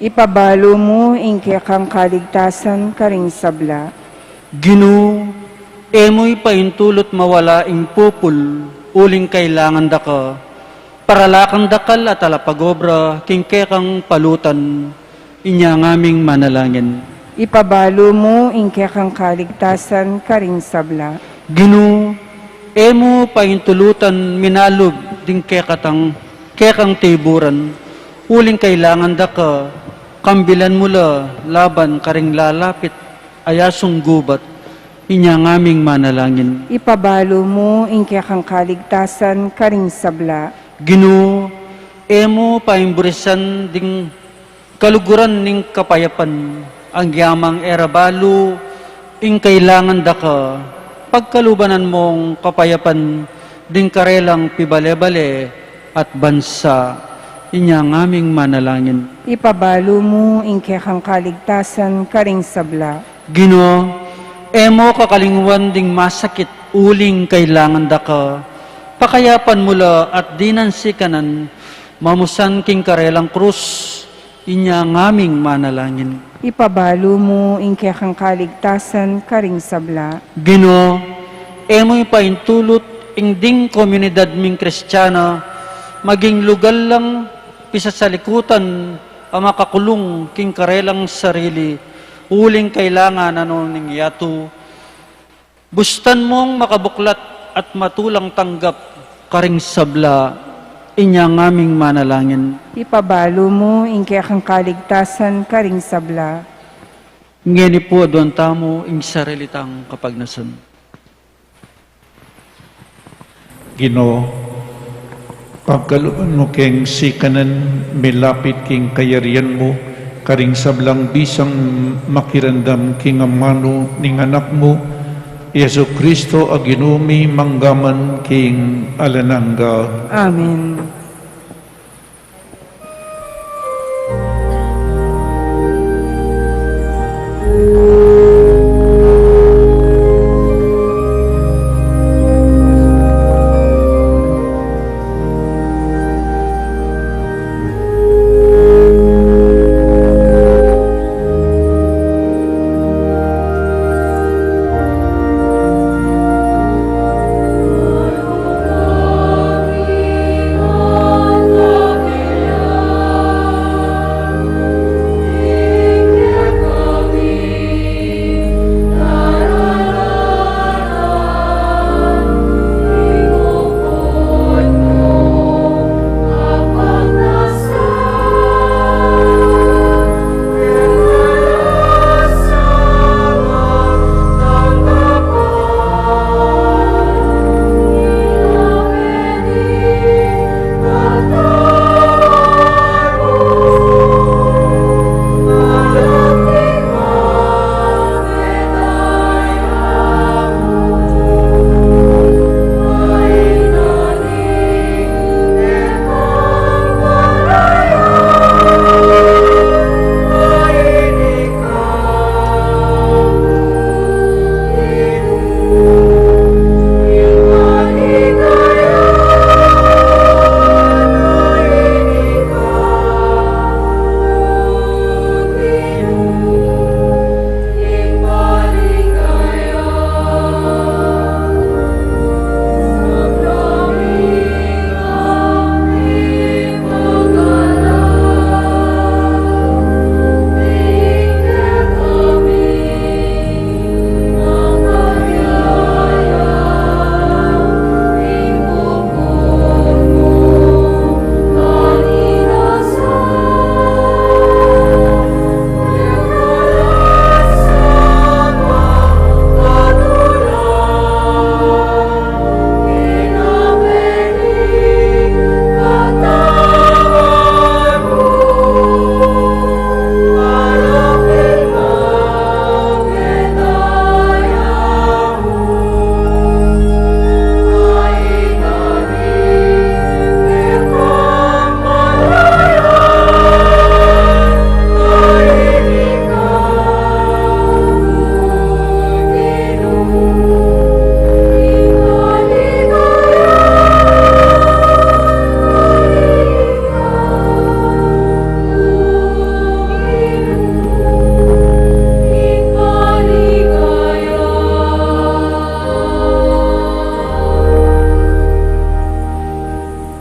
Ipabalu mu ing kekang kaligtasan karing sabla. Ginu, e mu ipaintulut mawala ing pupul, uling kailangan da ka, para la kang dakal a talapagobra king kekang palutan, inya ngaming manalangin. Ipabalu mu ing kekang kaligtasan karing sabla. Ginu, e mu paintulutan minalub ding kekatang, kekang tiburan, uling kailangan da ka, kambilan mu la laban karing lalapit a yasung gubat, inya ngaming manalangin. Ipabalu mu ing kekang kaligtasan karing sabla. Ginu, e mu paimburisan ding kaluguran ning kapayapan, agyamang e ra balu ing kailangan da ka, pagkalubanan mung kapayapan ding karelang pibale-bale at bansa, inya ngaming manalangin. Ipabalu mu ing kekang kaligtasan karing sabla. Ginu, e mu kakalingwan ding masakit uling kailangan da ka, pakayapan mu la at dinan sikanan mamusan king karelang krus, inya ngaming manalangin. Ipabalu mu ing kekang kaligtasan karing sabla. Ginu, e mu ipaintulut ing ding komunidad ming Kristiana maging lugal lang pisasalikutan a makakulung king karelang sarili, uling kailangan na no ning yatu. Bustan mung makabuklat at matulang tanggap karing sabla, inya ngaming manalangin. Ipabalu mu ing kekang kaligtasan karing sabla. Ngeni pu aduan tamu ing sarili tang kapagnasan. Ginu, pagkaluban mu keng sikanan milapit king kayarian mu, karing sablang bisang makiramdam king amanu ning Anak mu, Jesu Kristo a Ginu mi, mangga man king alang angga. Amen.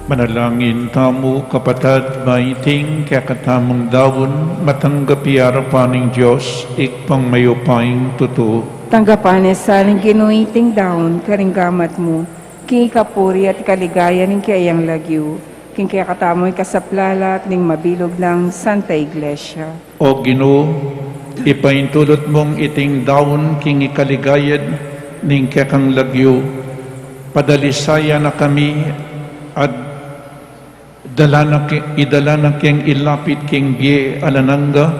Manalangin tamu, kapatad, ba iting kekatamung daun matanggap ya king arapan ning Dios, Ibpang mayupayang tutu. Tanggapan na sa ning Ginu iting daun karing gamat mu, king ikapuri at ikaligaya ning kayang lagyu, king kekatamung ikasaplalat ning mabilug nang Santa Iglesia. O Ginu, ipaintulut mung iting daun king ikaligaya ning kekang lagyu, padalisayan na kami at dala na ke-, idala na keng ilapit king bie alang angga,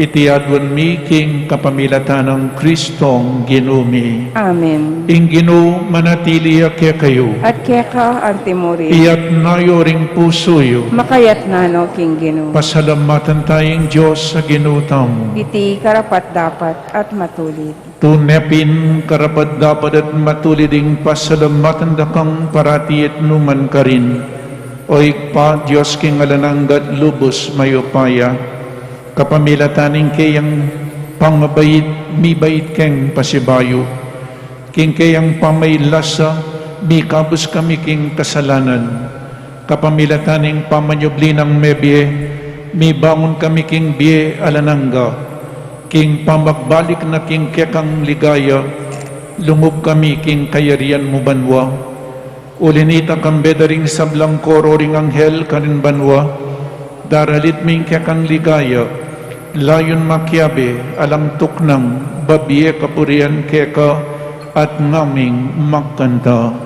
iti aduan mi king kapamilatan nang Kristong Ginu mi. Amen. Ing Ginu manatili ya kekayu. At keka antimurin. Iyatas yu ring pusu yu. Makayatas no king Ginu. Pasalamatan taya ing Dios a Ginu tamu. Iti karapat-dapat at matulid. Tune pin karapat-dapat at matulid ing pasalamatan da kang parati at nukarin man, O Ibpa, Dios king alang angga at lubus mayupaya. Kapamilatan ning keyang pamabait, mibait keng pasibayu. King keyang pamailasa, mikabus kami king kasalanan. Kapamilatan ning pamanyubli nang mebie, mibangun kami king bie alang angga. King pamagbalik na king kekang ligaya, lungub kami king kayarian mu banua. Uli nita, kambe da ring sablang koro ring anghel karin banua, daralit mi ing kekang ligaya, layun makiabe alang tuknang babie kapurian keka at ngaming magkanta.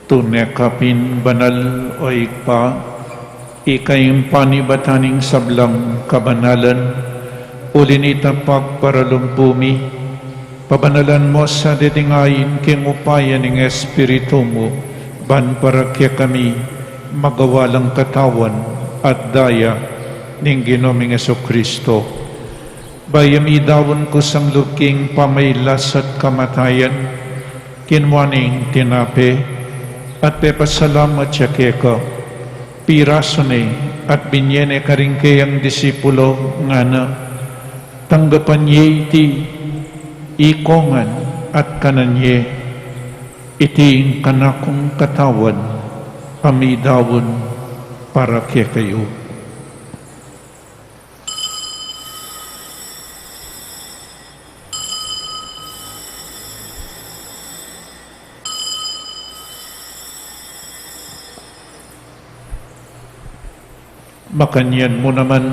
Tune ka pin banal, o Ibpa, ika ing panibatan ning sablang kabanalan, uli nita pagparalumpu mi, pabanalan mu sa dedingayin king upaya ning Espiritu mu, ban para kekami magawa lang katawan at daya ning Ginu ming Jesucristo. Bayu ya midaun kusang lub king pamailas at kamatayan, kinua ne ing tinape, at pepasalamat ya keka, pirasu ne, at binye ne karing keyang disipulo, ngana, tanggapan ye iti, ikongan, at kanan ye, iti ing kanakung katawan, a midaun para kekayu. Makanyan mu naman,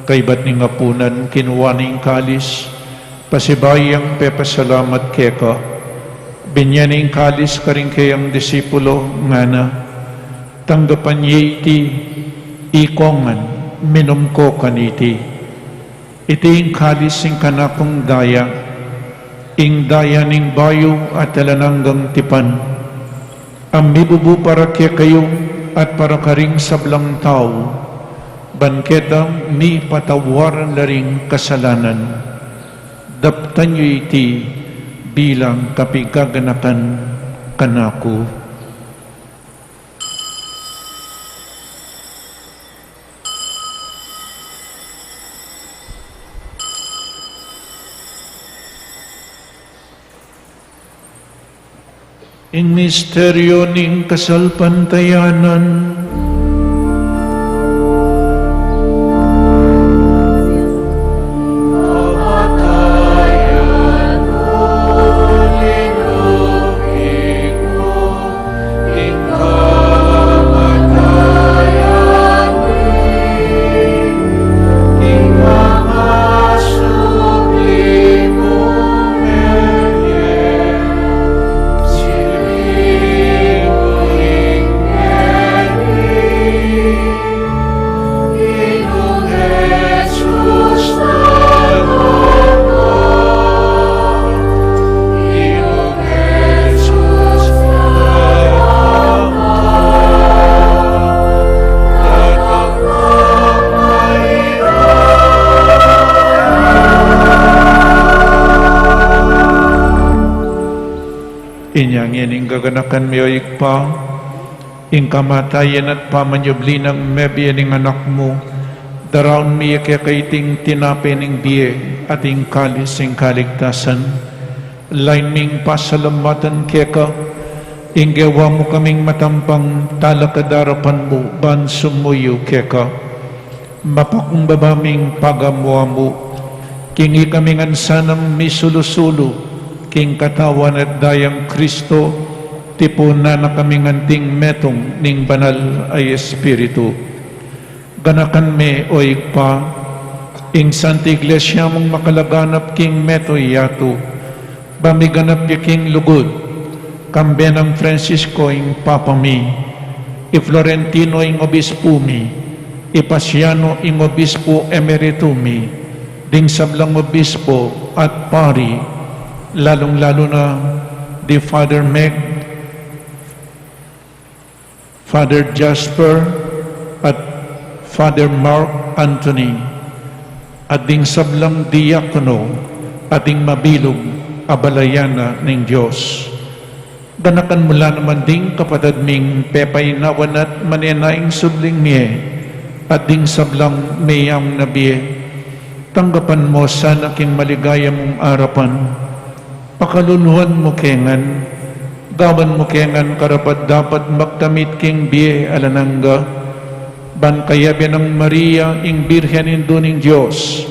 kaibat ning apunan, kinua ne ing kalis, pasibayu yang pepasalamat keka, binye ne ing kalis karing keyang disipulo, ngana, tanggapan ye iti, ikongan, minum ko kaniti. Iti ing kalis ning kanakung daya, ing daya ning bayu at alang anggang tipan, a mibubu para kekayu at para karing sablang tau, ban keta mipatawaran la ring kasalanan. Daptan yu iti bilang kapigaganakan kanaku. Ing misteryu ning kasalpantayanan. Inya ngeni, gaganakan mi, o Ibpa, ing kamatayan at pamanyubli nang mebie ning Anak mu, daraun mi keka iting tinape ning bie at ing kalis ning kaligtasan. Lain ming pasalamatan keka ing gewa mu kaming matampang talakad king arapan mu ban sumuyu keka. Mapakumbaba ming pagamu-amu king ikami ngan sanang misulu-sulu king Katawan at Dayang Kristo, tipunan na kaming anting metung ning Banal a Espiritu. Ganakan me, o Ibpa, ing Santa Iglesia mung makalaganap king metung yatu, ba miganap ya king lugud, kambe nang Francisco ing Papa mi, i Florentino ing Obispu mi, i Paciano ing Obispu Emerito mi, ding sablang obispo at pari, lalung-lalu na di Father Meg, Father Jasper, at Father Mark Anthony, at ding sablang diakono, at ding mabilug a balayan na ning Dios. Ganakan mu la naman ding kapatad ming pepainawan at manenaya ing sudling mie, at ding sablang meyang na bie. Tanggapan mu sana king maligaya mung arapan. Pakaluluan mu ke ngan, gawan mu ke ngan karapat-dapat magkamit king bie alang angga, ban kayabe nang Maria, ing Birhen Indu ning Dios,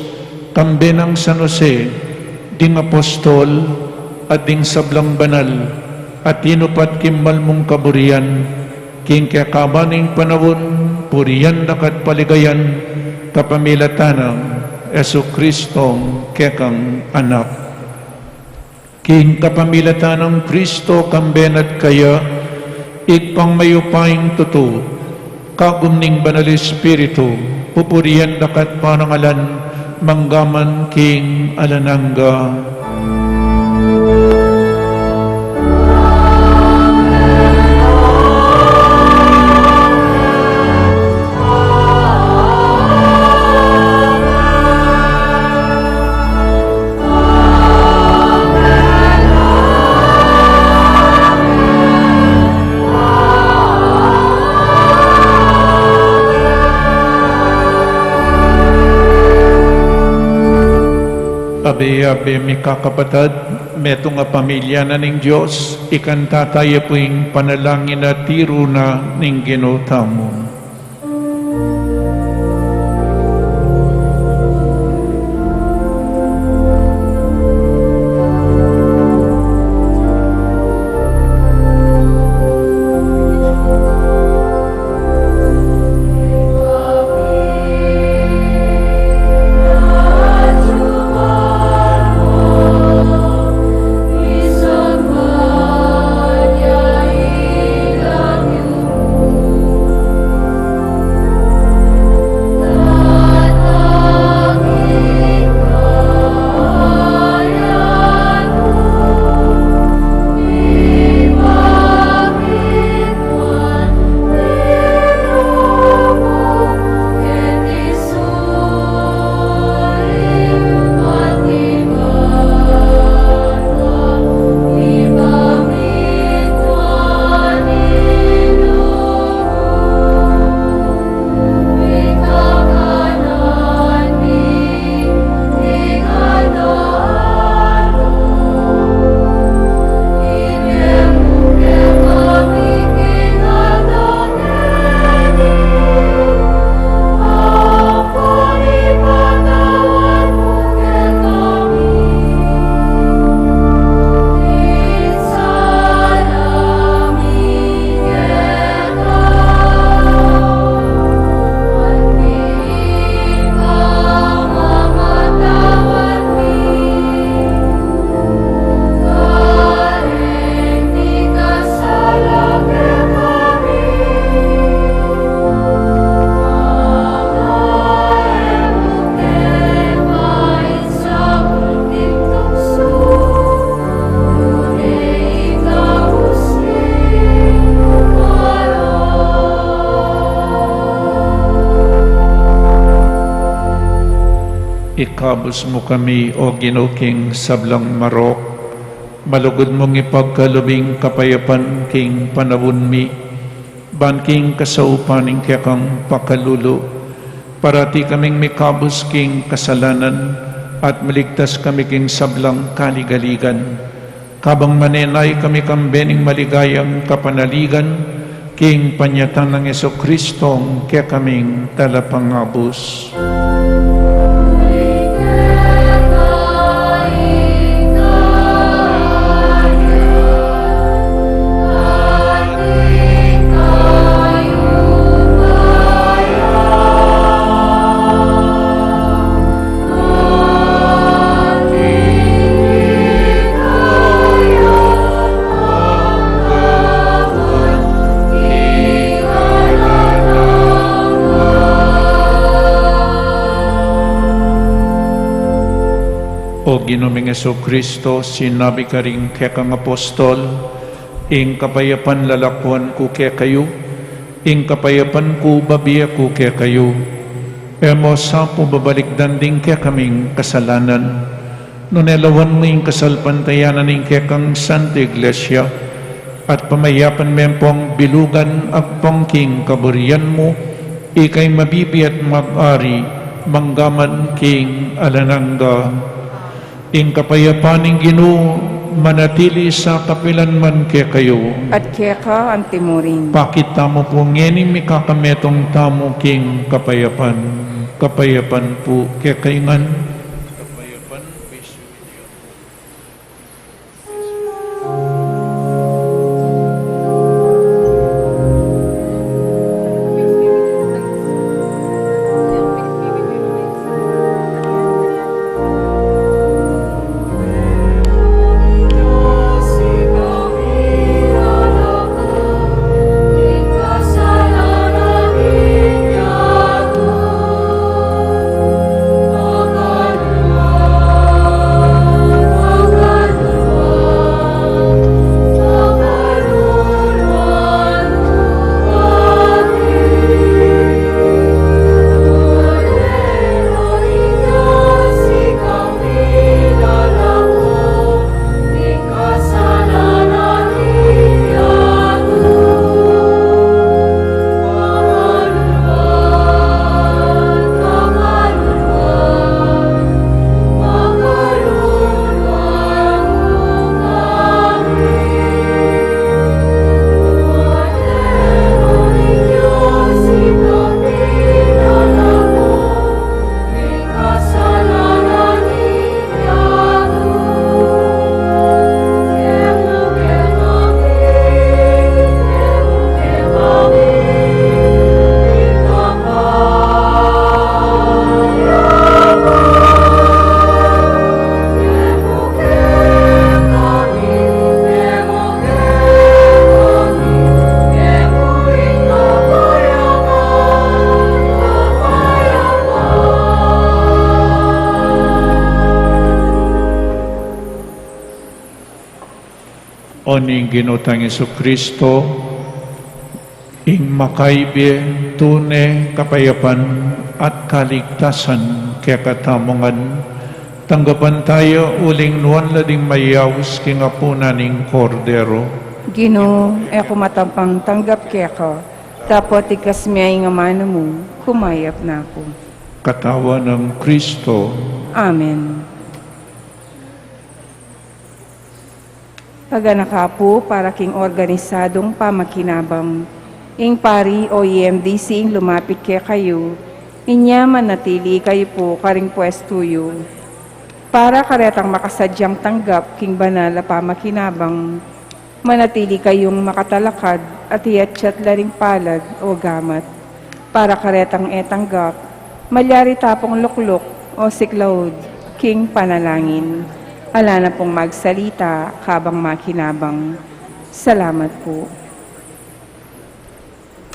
kambe nang San Jose, ding apostol, at ding sablang banal a tinupat king mal mung kaburian, king kekaban ning panaun, purian da ka at paligayan, kapamilatan nang Jesucristong kekang Anak. King kapamilatan nang Kristo, kambe na at kaya, Ibpang mayupayang tutu, kagum ning Banal Espiritu, pupurian da ka at parangalan, mangga man king alang angga. Abe-abe mi kakapatad, metung a pamilya na ning Dios, ikanta taya pu ing panalangin a tiru na ning Ginu tamu. Ikabus mu kami, O Ginu, king sablang marok, Malugud mung ipagkalub ing kapayapan king panaun mi, ban king kasaupan ning kekang pakalulu, parati kaming mikabus king kasalanan, at maligtas kami king sablang kaligaligan. Kabang manenaya kami kambe ning maligayang kapanaligan, king panyatang nang Jesucristo, kekaming talapangabus. O Ginu ming Jesucristo, sinabi karing kekang apostol, ing kapayapan lalakuan ku kekayu, ing kapayapan ku bibie ku kekayu. E mu sa pu babalikdan ding kekaming kasalanan, nune lawan mu ing kasalpantayanan ning kekang Santa Iglesia, at pamayapan me pung bilugan agpang king kaburian mu, ikang mabibie at mag-ari, mangga man king alang angga. Ing kapayapan ning Ginu manatili sa kapilan man kekayu. At keka antimurin. Pakit tamu pu ngeni ing mikakametung tamu king kapayapan. Kapayapan pu kekayu ngan. O ning Ginu tang Jesucristo, ing makaibe, tune kapayapan at kaligtasan kekatamu ngan, tanggapan taya uling nuan la ding mayaus king apunan ning Kordero. Ginu, e ku matampang tanggap keka, dapot ikas me ing amanu mu, kumayap na ku. Katawan nang Kristo. Amen. Paganaka pu para king organisadung pamakinabang. Ing pari o E M D C ing lumapit kekayu, inya manatili kayu pu karing pwestu yu. Para karetang makasadyang tanggap king banal a pamakinabang, manatili kayung makatalakad at iyatyat la ring palad o gamat. Para karetang e tanggap, malyari ta pung lukluk o siklaud king panalangin. Ala na pung magsalita kabang makinabang. Salamat pu.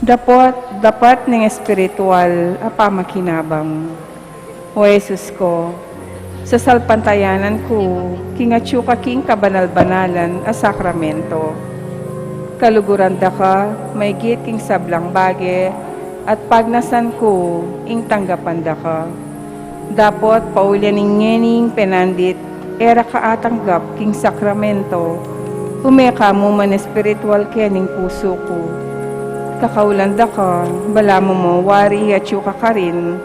Dapot, dapat ning espiritual a pamakinabang. O Jesus ko, sasalpantayanan ku king atyu ka king kabanal-banalan a sakramento. Kaluguran da ka maygit king sablang bage at pagnasan ku ing tanggapan da ka. Dapot paulian ing ngening penandit e ra ka atanggap king sakramento, ume ka mu man espiritual kening pusu ku. Kakaulan da ka, balamu mo wari atyu ka karin,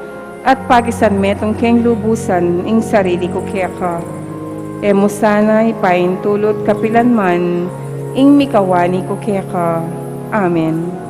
at pagisan metung keng lubusan ing sarili ku keka. E mu sana ipaintulut kapilan man ing mikawani ku keka. Amen.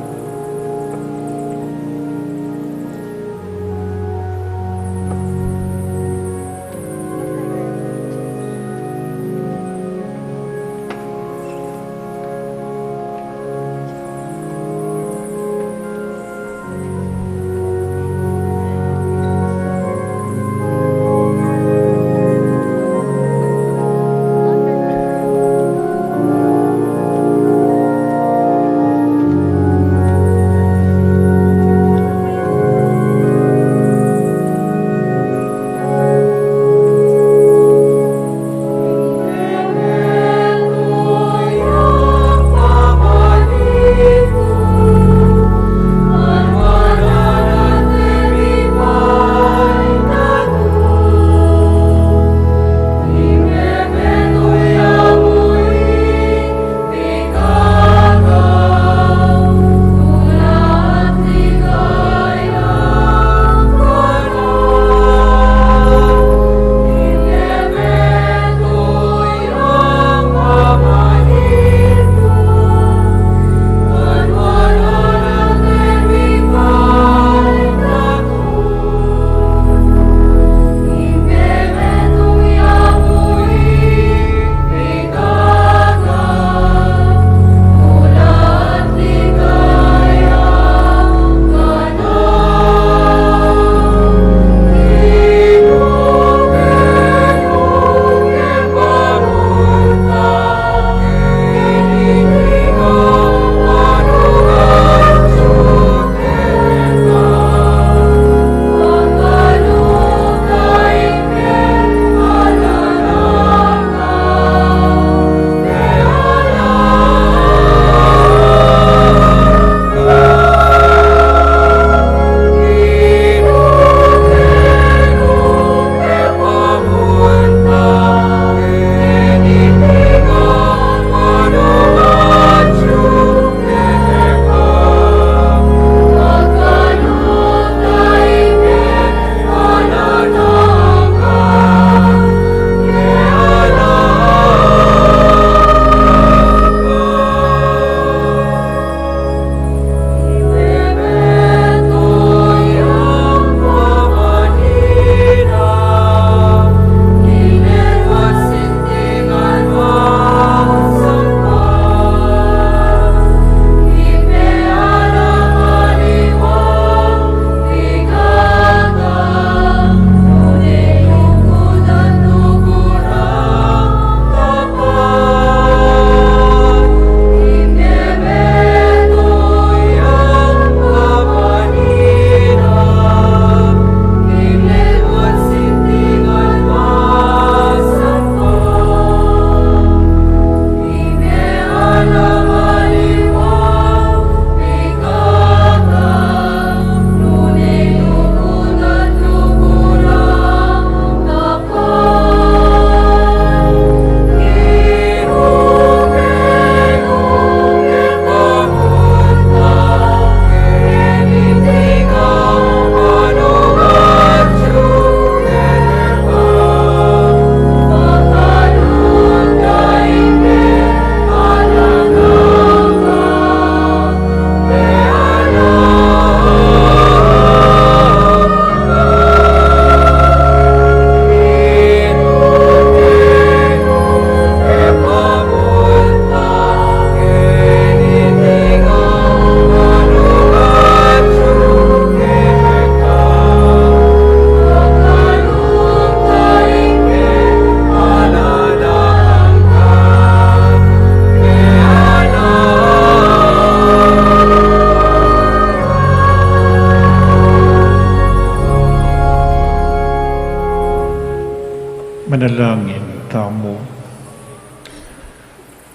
Manalangin tamu.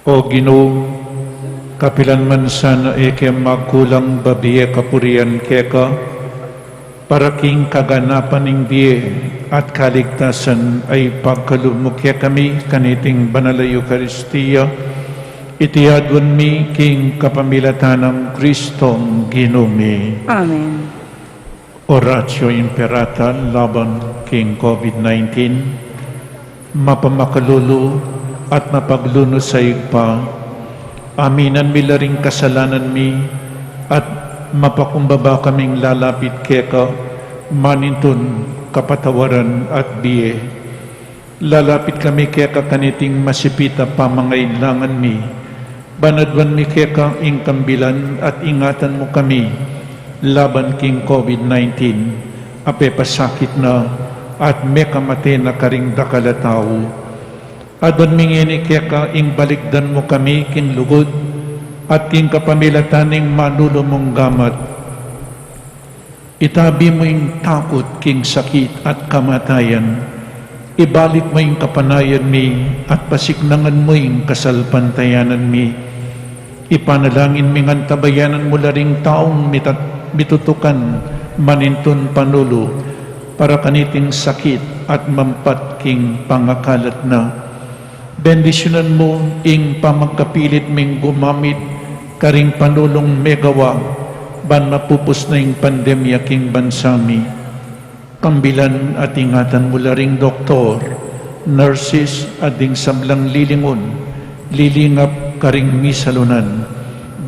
O Ginu, kapilan man sana e ke magkulang babie kapurian keka, Para king kaganapan ning bie at kaligtasan ay pagkalub mu kekami kaniting banal a Eukaristia, iti aduan mi king kapamilatan nang Kristong Ginu mi. Amen. Oratio Imperata laban king COVID nineteen, mapamakalulu at mapaglunus a Ibpa, aminan mi la ring kasalanan mi at mapakumbaba kaming lalapit keka, manintun kapatawaran at bie. Lalapit kami keka kaniting masipit a pamangailangan mi, ban aduan mi keka ing kambilan at ingatan mu kami laban king COVID nineteen, a pepasakit na at mekamate na karing dakal a tau. Aduan mi ngeni keka ing balikdan mu kami king lugud at king kapamilatan ning manulu mung gamat. Itabi mu ing takut king sakit at kamatayan. Ibalik mu ing kapanayan mi at pasiknangan mu ing kasalpantayanan mi. Ipanalangin mi ngan tabayanan mu la ring taung mitat-, mitutukan manintun panulu para kaniting sakit at mampat king pangakalat na. Bendisyunan mu ing pamagkapilit ming gumamit karing panulung megawa ban mapupus na ing pandemya king bansa mi. Kambilan at ingatan mu la ring doktor, nurses, at ding sablang lilingun, lilingap karing misalunan,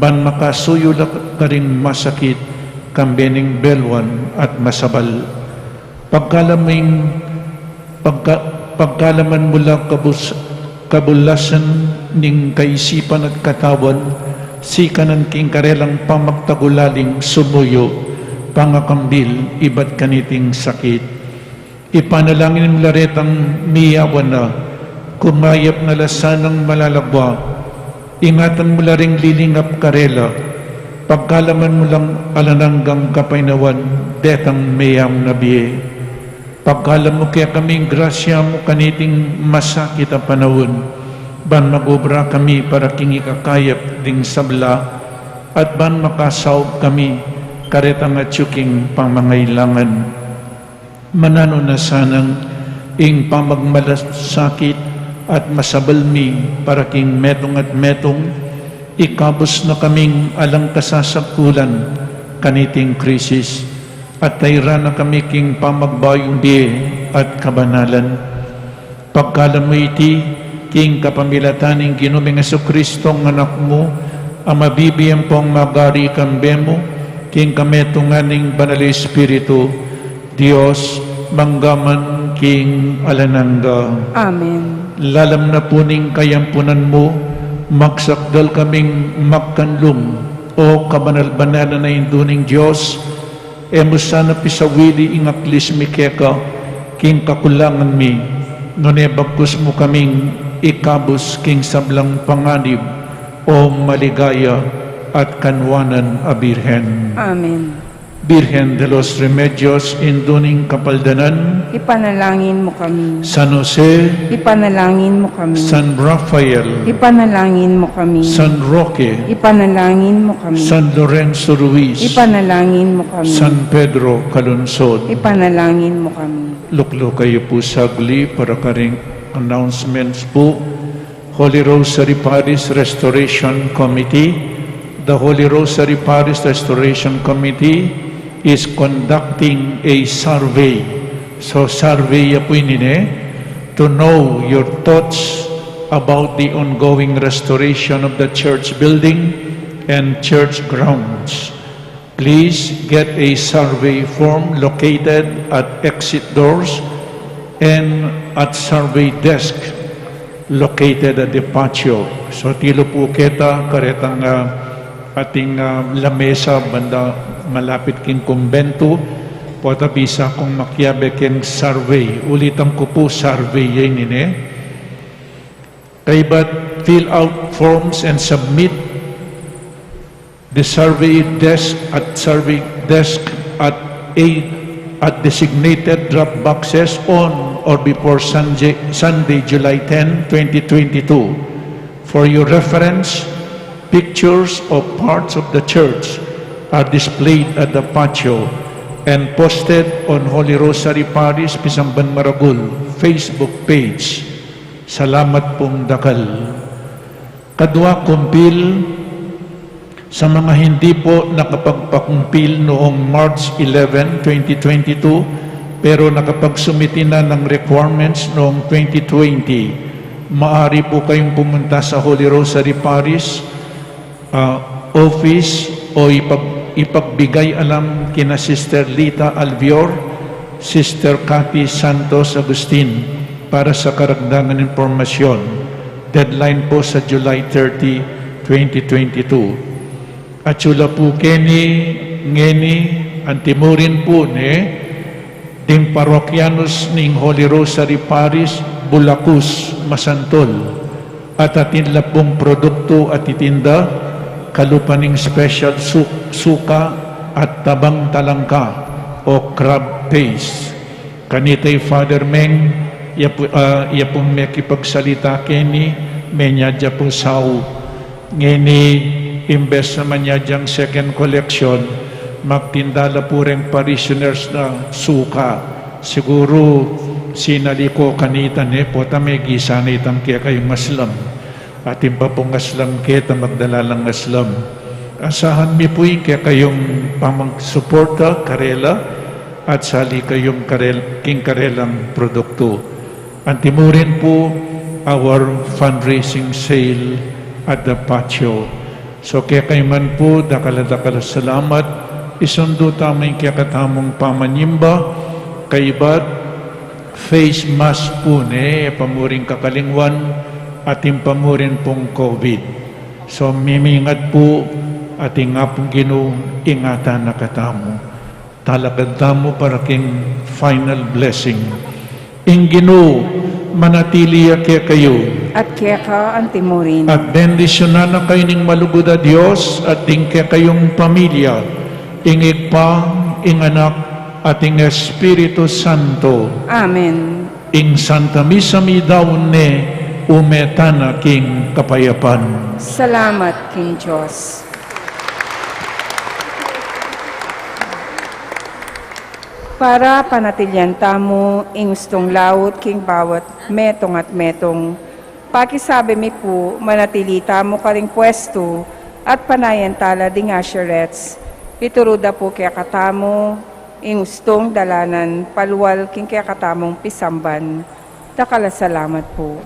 ban makasuyu la karing masakit, kambe ning belwan at masabal. Pagkalaming, pagka-, pagkalaman mu la kabus-, kabulasan ning kaisipan at katawan, sikanan king karelang pamagtagulaling sumuyu, pangakambil, ibat kaniting sakit. Ipanalangin mu la retang miyawan na, kumayap na la sanang malalagwa, ingatan mu la ring lilingap karela, pagkalaman mu lang alang anggang kapaynawan, detang meyang na bie. Pagkalam mu kekaming grasya mu kaniting masakit a panaun, ban mag-obra kami para king ikakayap ding sabla, at ban makasaup kami karetang atyu king pamangailangan. Mananu na sanang ing pamagmalasakit at masabal mi para king metung at metung, ikabus na kaming alang kasasagkulan kaniting krisis, at tayran na kami king pamagbayung bie at kabanalan. Pagkalam mu iti king kapamilatan ning Ginu ming Jesucristo, a Anak mu, a mabibie ampong magari kambe mu, king kametungan ning Banal Espiritu, Dios, mangga man king alang angga. Amen. Lalam na pu ning kayampunan mu, magsakdal kaming magkanlung, o kabanal-banalan a Indu ning Dios, e mu sana pisawili ing aklis mi keka king kakulangan mi, nune bagkus mu kaming ikabus king sablang panganib, o maligaya at kanwanan a Birhen. Amen. Birhen de los Remedios, Indu ning Kapaldanan. Ipanalangin mu kami. San Jose. Ipanalangin mu kami. San Rafael. Ipanalangin mu kami. San Roque. Ipanalangin mu kami. San Lorenzo Ruiz. Ipanalangin mu kami. San Pedro Calungsod. Ipanalangin mu kami. Lukluk kayu pu sagli para karing announcements pu. Holy Rosary Parish Restoration Committee. The Holy Rosary Parish Restoration Committee is conducting a survey. So, survey ya pu ini, ne, to know your thoughts about the ongoing restoration of the church building and church grounds. Please get a survey form located at exit doors and at survey desk located at the patio. So, tilu pu keta karetang, ah, ating, ah, lamesa banda malapit king kumbentu, pota bisa kung makiabe king survey. Ulitan ku pu, survey ya ini, ne. Kaybat, fill out forms and submit the survey desk at survey desk at a, at designated drop boxes on or before Sunday, Sunday, July ten, twenty twenty-two. For your reference, pictures of parts of the church are displayed at the patio. and posted on Holy Rosary Parish Pisamban Maragul Facebook page. Salamat pung dakal. Kadwa, kumpil, sa mga hindi po nakapagpakumpil noong March eleven, twenty twenty-two, pero nakapagsumiti na ng requirements noong twenty twenty, maaari po kayong pumunta sa Holy Rosary Parish ah, office o ipag-, ipagbigay alam kina Sister Lita Alvior, Sister Cathy Santos Agustin para sa karagdagan impormasyon. Deadline po sa July thirty, twenty twenty-two. At sula po keni, ngeni, antimurin po ne, ding parokyanus ning Holy Rosary Parish, Bulacus, Masantol, at atin la pung produktu a titinda, kalupa ning special su-, suka at tabang talangka o crab paste. Kanita i Father Meng, ya pu-, ah, ya pung mekipagsalita keni, menyadya pu sau. Ngeni, imbes na manyadyang second collection, magtinda la pu reng parishioners na suka. Siguru, sinali ko kanita ne, pota megisa na itang kekayung aslam. Atin pa pung aslam keta, magdala lang aslam. Asahan mi pu ing kekayung pamagsuporta karela at sali kayung karel-, king karelang produktu. Antimurin pu our fundraising sale at the patio. So, kekayu man pu, dakal a dakal a salamat. Isundu tamu ing kekatamung pamanyimba, kaybat face mask pu ne, e pa mu rin kakalingwan, atin pa mu rin pung COVID. So, mimingat pu, atin ing Apung Ginu, ingatan na katamu. Talakad tamu para king final blessing. Ing Ginu manatili ya kekayu. At keka antimurin. At bendisyunan na kayu ning malugud a Dios at ding kekayung pamilya, ing Ibpa, ing Anak, at ing Espiritu Santo. Amen. Ing Santa Misa mi daun ne, ume tana king kapayapan. Salamat king Dios. Para panatilian tamu ing ustung laut king bawat metung at metung, pakisabi mi pu, manatili tamu karing pwestu at panayan tala ding usherettes. Ituru da pu kekatamu ing ustung dalanan palual king kekatamung pisamban. Dakal a salamat pu.